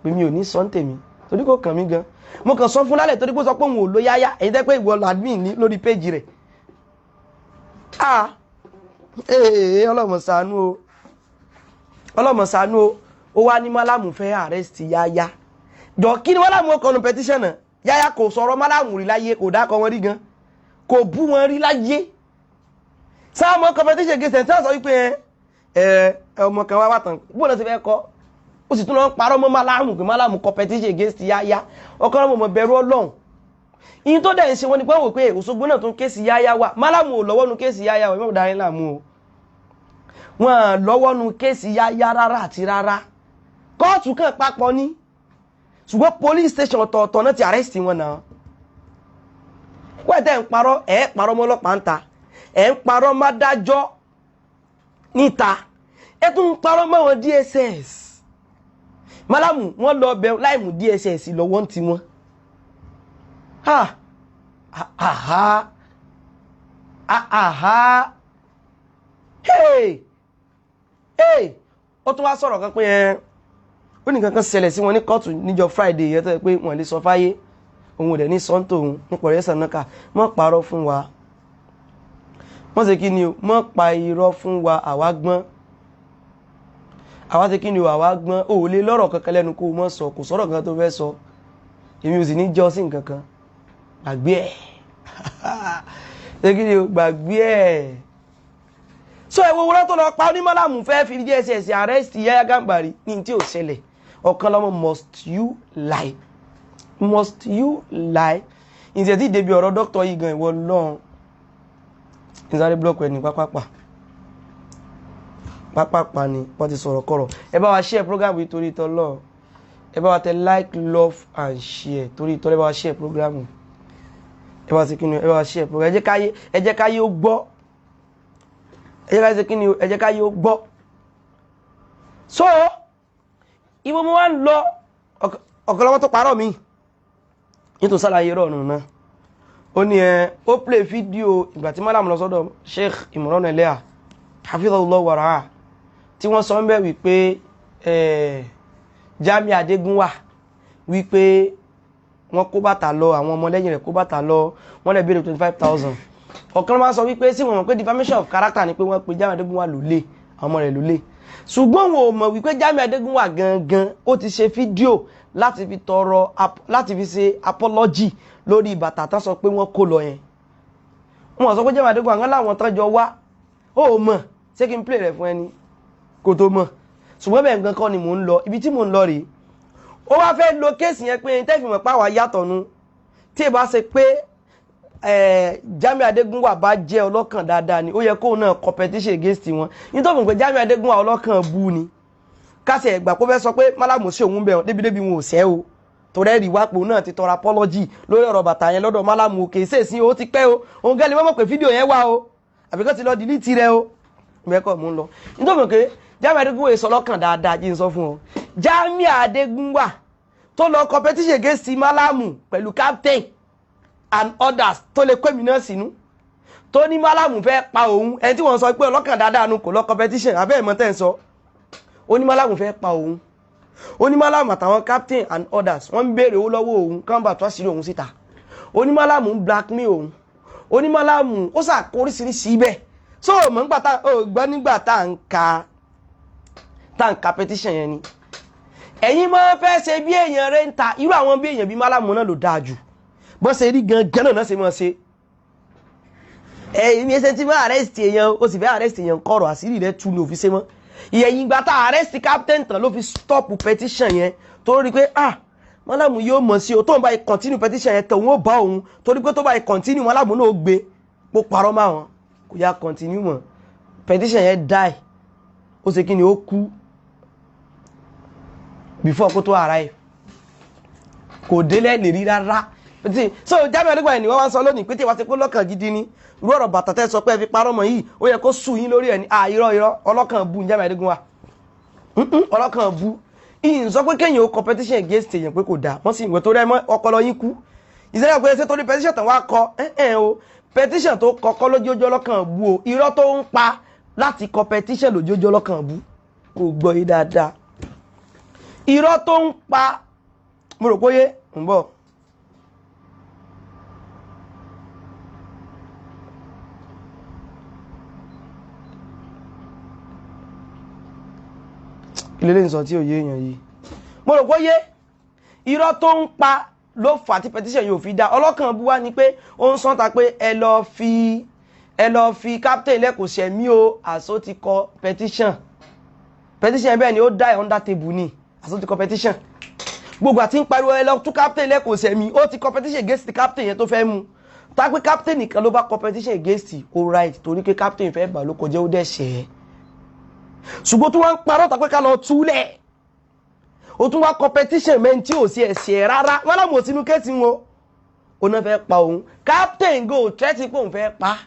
pé mi ò ní sọ ń tèmi torí kò kàn mí gan. Mo kàn sọ fún lálẹ́ torí pé ó sọ pé òun ò lo Yahya, èyí tẹ́ pé ìwọ lọ admin ní lórí péjì rẹ̀. Ee, ọlọ́mọ ṣàánú o, ọlọ́mọ ṣàánú o. Ó wá ní Málàmù fẹ́ arrest Yahya. Jọ, kí ni Málàmù ó kọnu petition náà? Yahya kò sọ̀rọ̀ Málàmù rí láyé, kò dákọ̀ wọn rí gan, kò bú wọn rí láyé. Sáà mọ́ competition against ẹ̀ tí wọ́n sọ wípé ẹ ẹ ọmọ kan wá wà tán bó lọ sí fẹ́ kọ́, ó sì tún lọ ń parọ́ mọ́ Málàmù pé Málàmù competition against Yahya. Ọkọ ọmọ bẹ̀rù Ọlọ́run. Ìyìn tó dẹ̀ ń ṣe wọn ni pé wọ́n wò pé Òṣogbo náà tún kéèsì Yahya wà. Málàmù ò lọ́wọ́ nu kéèsì Yahya, wọ́n ìmọ̀ dáhìn láàmú o, wọ́n lọ́wọ́ nu kéèsì Yahya rárá àti rárá. Kóòtù kan papọ̀ ní, ṣùgbọ́n police station ọ̀tọ̀ọ̀tọ̀ náà ti arrest wọn náà. Wọ́n tẹ̀ ń parọ́, ẹ̀ parọ́ mọ́ ọlọ́pàá ń ta. Ẹ̀ ń parọ́ má dájọ́ níta, ẹ tún ń parọ́ mọ́ wọn DSS. Málàmù wọ́n lọ bẹ láì mú DSS lọ́wọ́ ń tiwọn. Ha aha aha, hey hey, ó tún wá sọ̀rọ̀ kan pé ẹ ó ní kankan ṣẹlẹ̀ sí wọn ní kóòtù níjọ́ Friday yẹn, tó yẹ pé wọ́n lè sọ fáyé, òun ò dẹ̀ ní sọ́ńtò òun nípa ọ̀rẹ́ sànákà. Mọ́ parọ́ fún wa, wọ́n ṣe kí ni o, mọ́ pa irọ́ fún wa. Àwa gbọ́n, àwa ṣe kí ni o, àwa gbọ́n. O ò lè lọ́rọ̀ kankan lẹ́nu kó o mọ́ sọ, kò sọ̀rọ̀ kankan tó fẹ́ sọ, èmi ò sì ní jọ́ sí nǹkan kan. Gbàgbé ẹ̀, ṣe kí ni o, gbàgbé ẹ̀. So ẹ̀wọ̀ wúrọ́ tó lọ pa onímọ̀lámù fẹ́ fi DSS arrest Yahya Gambari ní tí ò ṣẹlẹ̀. Ọ̀kan lọ́mọ, must you lie? Must you lie? Ìṣẹ̀ tí ìdèbí ọ̀rọ̀ dókítà yìí gan, ìwọ lọ́n ìsáré blọọkù ẹni pápápá pápápá ni wọ́n ti sọ̀rọ̀ kọ̀rọ̀. Ẹ bá wa share program yìí torí tọ́lọ́, ẹ bá wa tẹ like, love and share torí tọ́lọ́. Ẹ bá wa share program, ẹ bá wa ṣe kí ni, ẹ bá wa share program. Ẹ jẹ́ káyé ó gbọ́, ẹ jẹ́ káyé ṣe kí ni, ẹ jẹ́ káyé ó gbọ́. So ibo mo wá ń lọ, ọ̀kan lọ́wọ́ tó parọ́ mi nítorí sàlàyé rọrùn náà. Ó ní ẹ ó play fídíò ìgbà tí Malam lọ sọ́dọ̀ Sheikh Imran Eleha hafidhahullah wàrà, tí wọ́n sọ ń bẹ̀ wípé Jamiu Adégúnwà, wípé wọ́n kó bàtà lọ, àwọn ọmọlẹ́yìn rẹ̀ kó bàtà lọ, wọ́n lè béèrè 25,000. Ọ̀kan ló máa ń sọ wípé sí wọn mọ̀ pé defamation of character ni pé wọ́n pe Jamiu Adégúnwà lólè, àwọn ọmọ rẹ̀ lólè, ṣùgbọ́n wọn ò mọ̀ wípé Jamiu Adégúnwà gangan ó ti ṣe fídíò láti fi tọrọ, láti fi ṣe apology lórí bàtà tán sọ pé wọ́n kó lọ yẹn. Wọ́n sọ pé Jamiu Adégúnwà ń láwọn tán jọ wá. Ó mọ̀ ṣé kí n play rẹ̀ fún ẹni kó tó mọ̀? Ṣùgbọ́n bẹ́ẹ̀ gan kọ́ ni mò ń lọ. Ibi tí mò ń lọ rèé. Ó wá fẹ́ lo case yẹn pé tẹ́fì mọ̀ pàwọ́ yàtọ̀ nu, tí ì bá ṣe pé Jamiu Adégúnwà bá jẹ́ ọlọ́kàn dáadáa ni, ó yẹ kóun náà competition against wọn, nítorí pé Jamiu Adégúnwà ọlọ́kàn bú ni. Kásẹ̀ ẹ̀gbà kó fẹ́ sọ pé Málàmù sí òun bẹ̀ débi-débi wọn ò sẹ́ o, torí ẹ̀rí wápò náà ti tọrọ apology lórí ọ̀rọ̀ bàtà yẹn lọ́dọ̀ Málàmù. Òkè ṣèṣin o, ti pẹ́ o, òun gẹ́lẹ́ mọ́mọ́ pé fídíò yẹn wà o, àbíkọ́ ti lọ delete rẹ o. Mẹ́kọ̀ mú ń lọ nítorí pé Jamiu Adégúnwà sọ lọ́kàn dáadáa. Jí n sọ fún ọ, Jamiu Adégúnwà tó lọ competition against Málàmù pẹ̀lú captain and others, tó lè kó èmi náà sínú, tó ní Málàmù fẹ́ pa òun, ẹni tí wọ́n sọ pé ọlọ́kàn dáadáa nu kò lọ competition abẹ́ ìmọ̀ tẹ́ ń sọ. Ó ní Málàmù fẹ́ pa òun, ó ní Málàmù àtàwọn captain and others wọ́n ń béèrè owó lọ́wọ́ òun kán bá tó àṣírí òun síta, ó ní Málàmù ń blackmail òun, ó ní Málàmù ó sàkó oríṣiríṣi bẹ́ẹ̀. So mọ̀ nígbà tá ò gbọ́, nígbà tá à ń ka petition yẹn ni ẹ̀yin máa fẹ́ ṣe bí èèyàn rẹ̀ ń ta. Irú àwọn bí èèyàn bí Málàmù náà ló dáa jù, bọ́n ṣe rí gangan náà ṣe máa ṣe. Ẹ̀yin ẹsẹ̀ tí wọ́n arrest èèyàn, ó sì fẹ́ arrest èèyàn kọ̀rọ̀, àṣírí rẹ̀ tú ní òfin ṣe mọ́. Ìyẹ̀yìn ìgbà tá arrest captain tán ló fi stop petition yẹn, tó rí pé ah, Málàmù yóò mọ̀ sí o, tó ń bá continue petition yẹn tòun ó bá òun, torí pé tó bá continue, Málàmù náà ó gbé kó parọ́ mọ́ àwọn, kò yá continue mọ́. Petition yẹn die, ó ṣe kí ni, ó kú before kó tó arrive, kò délẹ̀ lè rí rárá. So Jamiu Adégúnwà ni wọ́n wá ń sọ lónìí pé tí ìwà ti pé lọ́kàn gidi ni, irú ọ̀rọ̀ bàtà tẹ́ sọ pé ẹ fi parọ́ mọ́ yìí, ó yẹ kó sùn yín lórí ẹ̀ ní. À, irọ́ irọ́, ọlọ́kàn bu Jamiu Adégúnwà, ọlọ́kàn bu. Ìyìn sọ pé kéèyàn ó competition against èèyàn pé kò dáa, wọ́n sì ìwé tó rẹ́ mọ́ ọpọlọ yín kú ìṣẹ́yà pé ṣé torí petition tán wá kọ ẹ̀ ẹ̀ o. Petition tó kọ́kọ́ lójójó ọlọ́kàn bu o, irọ́ tó ń pa láti competition lójójó ọlọ́kàn bu. Kò gbọ́ yí dáadáa, irọ́ tó ń pa. Mo rò póyé ń bọ̀. Ilé lè sọ tí ò yé èèyàn yìí, mo rò póyé. Irọ́ tó ń pa ló fà tí petition yóò fi dá. Ọlọ́kàn bú wá ni pé ó ń sọ́ta pé ẹ lọ fi captain lẹ́kọ̀ọ́ sẹ̀mí o. Àṣọ ti kọ petition, petition bẹ́ẹ̀ ni ó die under table ni. Àṣọ ti kọ petition, gbogbo àti ń pariwo ẹ lọ tú captain lẹ́kọ̀ọ́ sẹ̀mí, ó ti competition against the captain yẹn tó fẹ́ mú. Tá pé captain nìkan ló bá competition against, ó right, torí pé captain fẹ́ bà ló kọjá, ó dẹ̀ ṣẹ̀ ẹ́. Ṣùgbọ́n tí wọ́n ń parọ́ tàpé ká lọ túlẹ̀, ó tún wá competition mẹ́rin tí ò sí ẹ̀ṣẹ̀ rárá. Wọ́n láwọn ò sínú case wọn, ó náà fẹ́ pa òun. Captain go threat pé òun fẹ́ pa.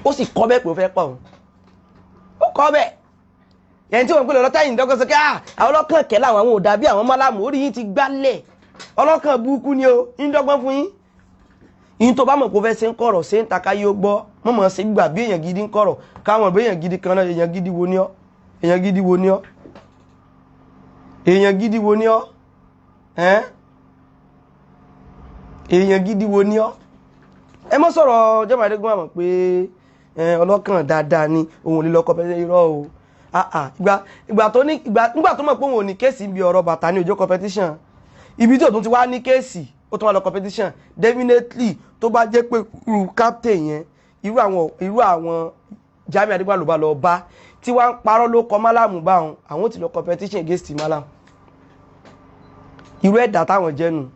Ó sì kọ́ bẹ́ẹ̀ pé ó fẹ́ pa òun, ó kọ́ bẹ́ẹ̀. Yẹn tí wọ́n pè lọ́tà yìí dọ́kọ̀ sọ pé àwọn ọlọ́kàn kẹ́ làwọn, àwọn ò dàbí àwọn mọ́lámù, orí yín ti gbálẹ̀, ọlọ́kàn burúkú ni o, ń dọ́gbọ́n fún yín. Yín tó bá mọ̀ pé ó fẹ́ ṣe ń kọ̀rọ̀ ṣe ń taka yóò gbọ́ mọ̀mọ́ ṣe gbà bí èèyàn gidi ń kọ̀rọ̀ káwọn bí èèyàn gidi kan náà. Èèyàn gidi wo ni ọ́? Èèyàn gidi wo ni ọ́? Èèyàn gidi wo ni ọ́? Ẹ́n, èèyàn gidi wo ni ọ́? Ẹ mọ́ sọ̀rọ̀ Jamiu Adégúnwà mọ̀ pé ọlọ́kàn dáadáa ni òun ò lè lọ competition. Irọ́ o. Ìgbà ìgbà tó ní ìgbà nígbà tó mọ̀ pé òun ò ní case bí ọ̀rọ̀ bàtà ní òjò competition, ibi tí òtún ti wá ní case, ó tún wá lọ competition. Definitely, tó bá jẹ́ pé irú captain yẹn, irú àwọn Jamiu Adégúnwà ló bá lọ bá tí wọ́n ń parọ́ ló kọ málàmù bá wọn, àwọn ò ti lọ competition against málàmù. Irú ẹ̀dá táwọn jẹ́nu.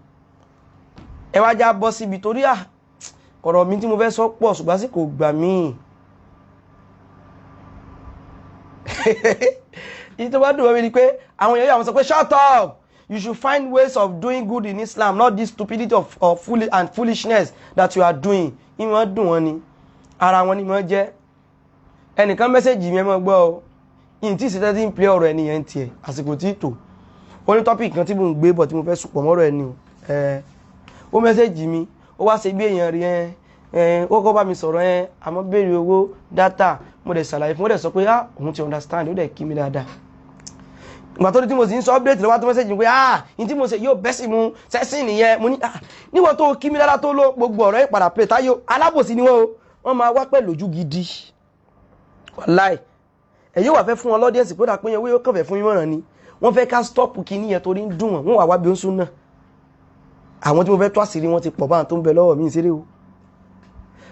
Ẹ wá já bọ́ síbi torí à ọ̀rọ̀ mi tí mo fẹ́ sọ pọ̀, ṣùgbọ́n sì kò gbà míì. Ìyí tó bá dùn mọ́ mi ni pé àwọn èèyàn yóò àwọn sọ pé, "Shut up, you should find ways of doing good in Islam, not this stupidity of foolish and foolishness that you are doing." Ìwọ̀n dùn wọ́n ni, ara wọn ni wọ́n jẹ́. Ẹnìkan message mi, ẹ mọ́ gbọ́ o. Ìyìn tí ìṣẹ́tẹ́ tí ń play ọ̀rọ̀ ẹni yẹn ń tiẹ̀ àsìkò tí tò ó ní topic kan tí mò ń gbé bọ̀ tí mo fẹ́ sùpọ̀ mọ́rọ̀ ẹni o. Ẹ ó message mi, ó wá ṣe bí èèyàn rí ẹ ẹ, ó kọ́ bá mi sọ̀rọ̀ ẹ, àmọ́ béèrè owó data. Mo dẹ̀ ṣàlàyé fún, ó dẹ̀ sọ pé ah, òun ti understand, ó dẹ̀ kí mi dáadáa. Ìgbà tó ní tí mo sì ń sọ update lọ́wọ́ tó message mi pé ah, ní tí mo ṣe yóò bẹ́ sí mu sẹ́sìn nìyẹn. Mo ní ah, níwọ̀n tó kí mi dáadáa tó ló gbogbo ọ̀rọ̀ yìí padà play táyọ̀. Alábòsí ni wọ́n o, wọ́n máa wá pẹ̀lú ojú gidi. Wàláì, ẹ̀yẹ́ wà fẹ́ fún wọn lọ́díẹ̀sì pé ó dà pé yẹn wíyó kàn fẹ́ fún ìmọ̀ràn ni. Wọ́n fẹ́ ká stop kíní yẹn torí ń dùn wọ́n. Wọ́n wà wá bí ó ń sún náà. Àwọn tí mo fẹ́ tó àṣírí wọn ti pọ̀ báwọn tó ń bẹ lọ́wọ́ mi ìṣeré o.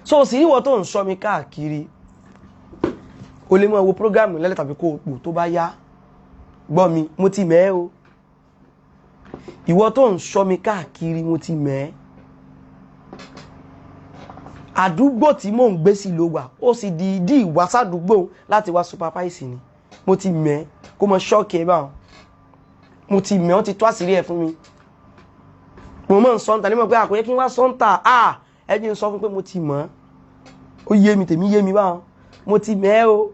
So sì ríwọ́ tó ń sọ mi káàkiri, o lè mọ wo program lẹ́lẹ̀ tàbí kó o pò tó bá yá gbọ́ mi. Mo ti mẹ́ o. Ìwọ tó ń sọ mi káàkiri, mo ti mẹ́. Àdúgbò tí mò ń gbé sí ló wà, ó sì dìídì wá sádùúgbò láti wá supervise ni. Mo ti mẹ́ kó mọ ṣọ́ọ̀kì ẹ báwọn. Mo ti mẹ́, wọ́n ti tó àṣírí ẹ̀ fún mi. Mo mọ̀ ń sọ́ńtà ní mọ̀ pé àkóyẹ́ kí n wá sọ́ńtà. À ẹ jẹ́ n sọ fún pé mo ti mọ̀. Ó yé mi, tèmi yé mi báwọn. Mo ti mẹ́ o.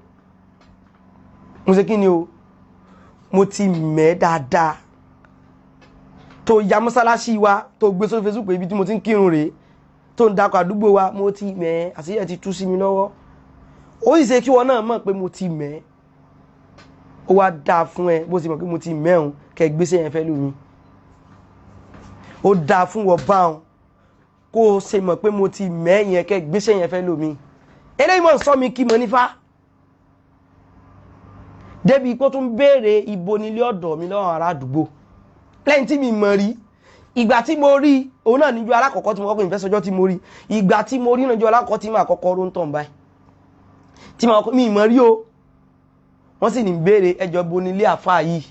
Mo ṣe kí ni o? Mo ti mẹ́ dáadáa. Tó ya mọ́sálásí wa tó gbé sórí Facebook pé ibi tí mo ti ń kírun rèé, tó ń dakọ̀ àdúgbò wa, mo ti mẹ́. Àṣírí ẹ̀ ti tú sí mi lọ́wọ́. Ó sì ṣe kí wọn náà mọ̀ pé mo ti mẹ́. Ó wá dáa fún ẹ bó ti mọ̀ pé mo ti mẹ́ òun kẹ́ gbéṣẹ́ yẹn fẹ́ lómi. Ó dáa fún wọn báwọn kó o ṣe mọ̀ pé mo ti mẹ́ yẹn kẹ́ gbéṣẹ́ yẹn fẹ́ lómi. Eléyìí mọ̀ ń sọ mi kí mo nífà débi kó tún béèrè ibo nílé ọ̀dọ̀ mi lọ́wọ́ ará àdúgbò lẹ́yìn tí mi mọ̀ rí. Ìgbà tí mo rí òun náà níjọ́ alákọ̀ọ́kọ́ tí mo kọ́kọ́ ìfẹ́sọjọ́ tí mo rí, ìgbà tí mo rí níjọ́ alákọ̀ọ́kọ́ tí mo àkọ́kọ́ ró ń tàn báyìí tí mo mi mọ̀ rí o, wọ́n sì ní béèrè ẹjọ́ bo nílé àfáà yìí,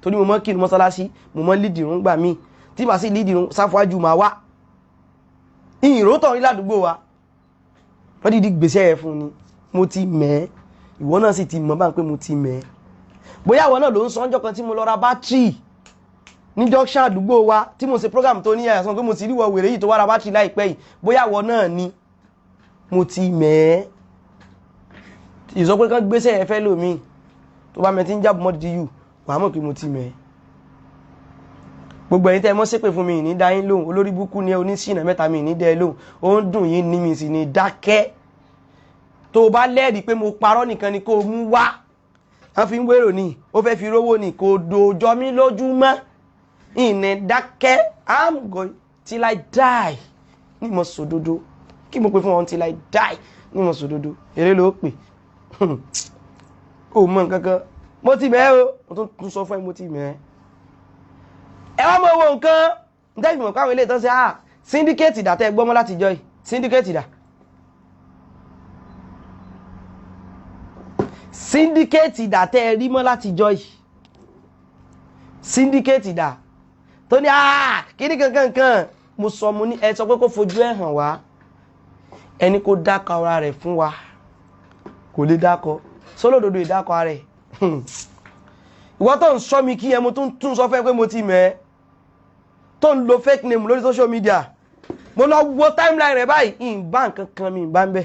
torí mo mọ̀ kírun mọ́sálásí, mo mọ̀ lídìrún gbà míì, tí màá sì lídìrún sáfájú màá wá ìró tàn rí ládùúgbò wa. Wọ́n dìdí gbèsè ẹ̀ fún ni. Mo ti mẹ́, ìwọ náà sì ti mọ̀ bá ń pé mo ti mẹ́. Bóyá ìwọ náà ló ń sọ ọjọ́ kan tí mo lọ ra bátìrì ní junction àdúgbò wa tí mo ṣe program tó ní àyàsán pé mo ti ríwọ wèrè yìí tó wá ra bátìrì láìpẹ́ yìí, bóyá ìwọ náà ni. Mo ti mẹ́. Ìsọ pé kán gbéṣẹ́ ẹ fẹ́ lómi, tó bá mẹ́ tí ń jábọ̀ mọ́ di yù, wàá mọ̀ pé mo ti mẹ́. Gbogbo ẹ̀yin tẹ́ ẹ mọ́ ṣépè fún mi, ní dá yín lóhùn. Olórí búkú ni oníṣìnà mẹ́ta, mi ní dẹ́ ẹ lóhùn. Ó ń dùn yín ní mi sì ní dákẹ́. Tó o bá lẹ́rìí pé mo parọ́ nìkan ni kó o mú wá. Wọ́n fi ń wérò ní ó fẹ́ fi rówó ní kò dòjọ́ mi lójúmọ́, ìní dákẹ́. I'm going till I die ní mo sòdodo. Kí mo pè fún wọn? Till I die ní mo sòdodo. Eré ló pè, ó mọ nǹkan kan. Mo ti mẹ́ o. Mo tún sọ fún ẹ, mo ti mẹ́ ẹ. Wá mọ owó nǹkan ǹjẹ́ ìfìmọ̀ káwọn ilé ìtàn sí à syndicate dà tẹ́ ẹ gbọ́mọ́ láti jọ yìí. Syndicate dà, syndicate dà tẹ́ ẹ rí mọ́ láti jọ yìí. Syndicate dà tó ní kíní kankan kan mo sọ, mo ní ẹ sọ pé kó fojú ẹ hàn wá, ẹni kó dákọ ara rẹ̀ fún wa, kò lè dákọ sólódodo ìdákọ ara rẹ̀. Ìwọ tó ń sọ mi kí ẹ, mo tún tún sọ fẹ́ pé mo ti mẹ́ ẹ tó ń lo fake name lórí social media. Mo lọ wo timeline rẹ báyìí, ìbá nǹkan kan mi ìbá ń bẹ.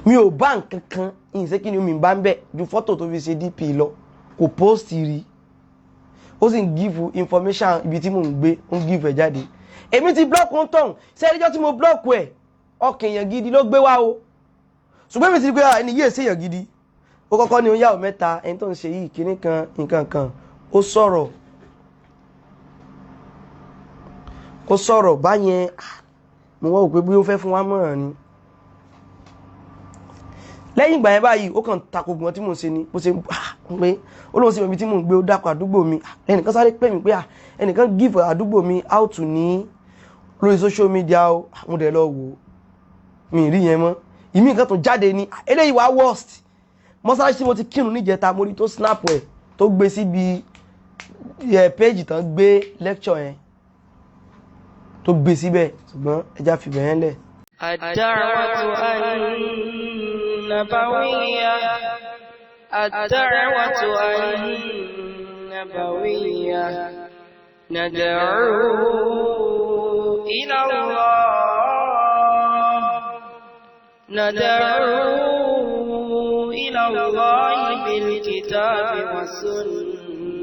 Mi ò bá nǹkan kan ìṣe kí ni mi bá ń bẹ̀ ju fọ́tò tó fi ṣe DP lọ. Kò post rí, ó sì ń give information ibi tí mò ń gbé, ó ń give ẹ̀ jáde. Èmi ti block ń tọ̀hún. Ṣé ẹjọ́ tí mo block ẹ̀, ọkàn èèyàn gidi ló gbé wá o, ṣùgbọ́n èmi ti rí pé ẹni yìí èsì èèyàn gidi. Ó kọ́kọ́ ní oyàwó mẹ́ta, ẹni tó ń ṣe yìí kinní kan nǹkan kan. Ó sọ̀rọ̀, ó sọ̀rọ̀ báyẹn. Mo wá wò pé bí ó fẹ́ fún wa mọ̀ràn ni. Lẹ́yìn ìgbà yẹn báyìí, ó kàn tako gbọ́n tí mò ń ṣe ni bó ṣe ń pé ó lóun sì mọ ibi tí mò ń gbé, ó dákọ̀ àdúgbò mi. Ẹnìkan sáré pè mí pé ẹnìkan give àdúgbò mi out ní lórí social media o. Mo dẹ̀ lọ wò ó, mi rí yẹn mọ́. Ìmí nǹkan tó jáde ni eléyìí wá worst. Mọ́sálásí tí mo ti kírun níjẹta, mo rí tó snap ẹ̀ tó gbé síbi ẹ̀ péjì tán gbé lecture yẹn tó gbé síbẹ̀, ṣùgbọ́n ẹja fìbẹ̀ yẹn lẹ̀. الدعوة النبوية، الدعوة النبوية، ندعو إلى الله، ندعو إلى الله بالكتاب والسنة.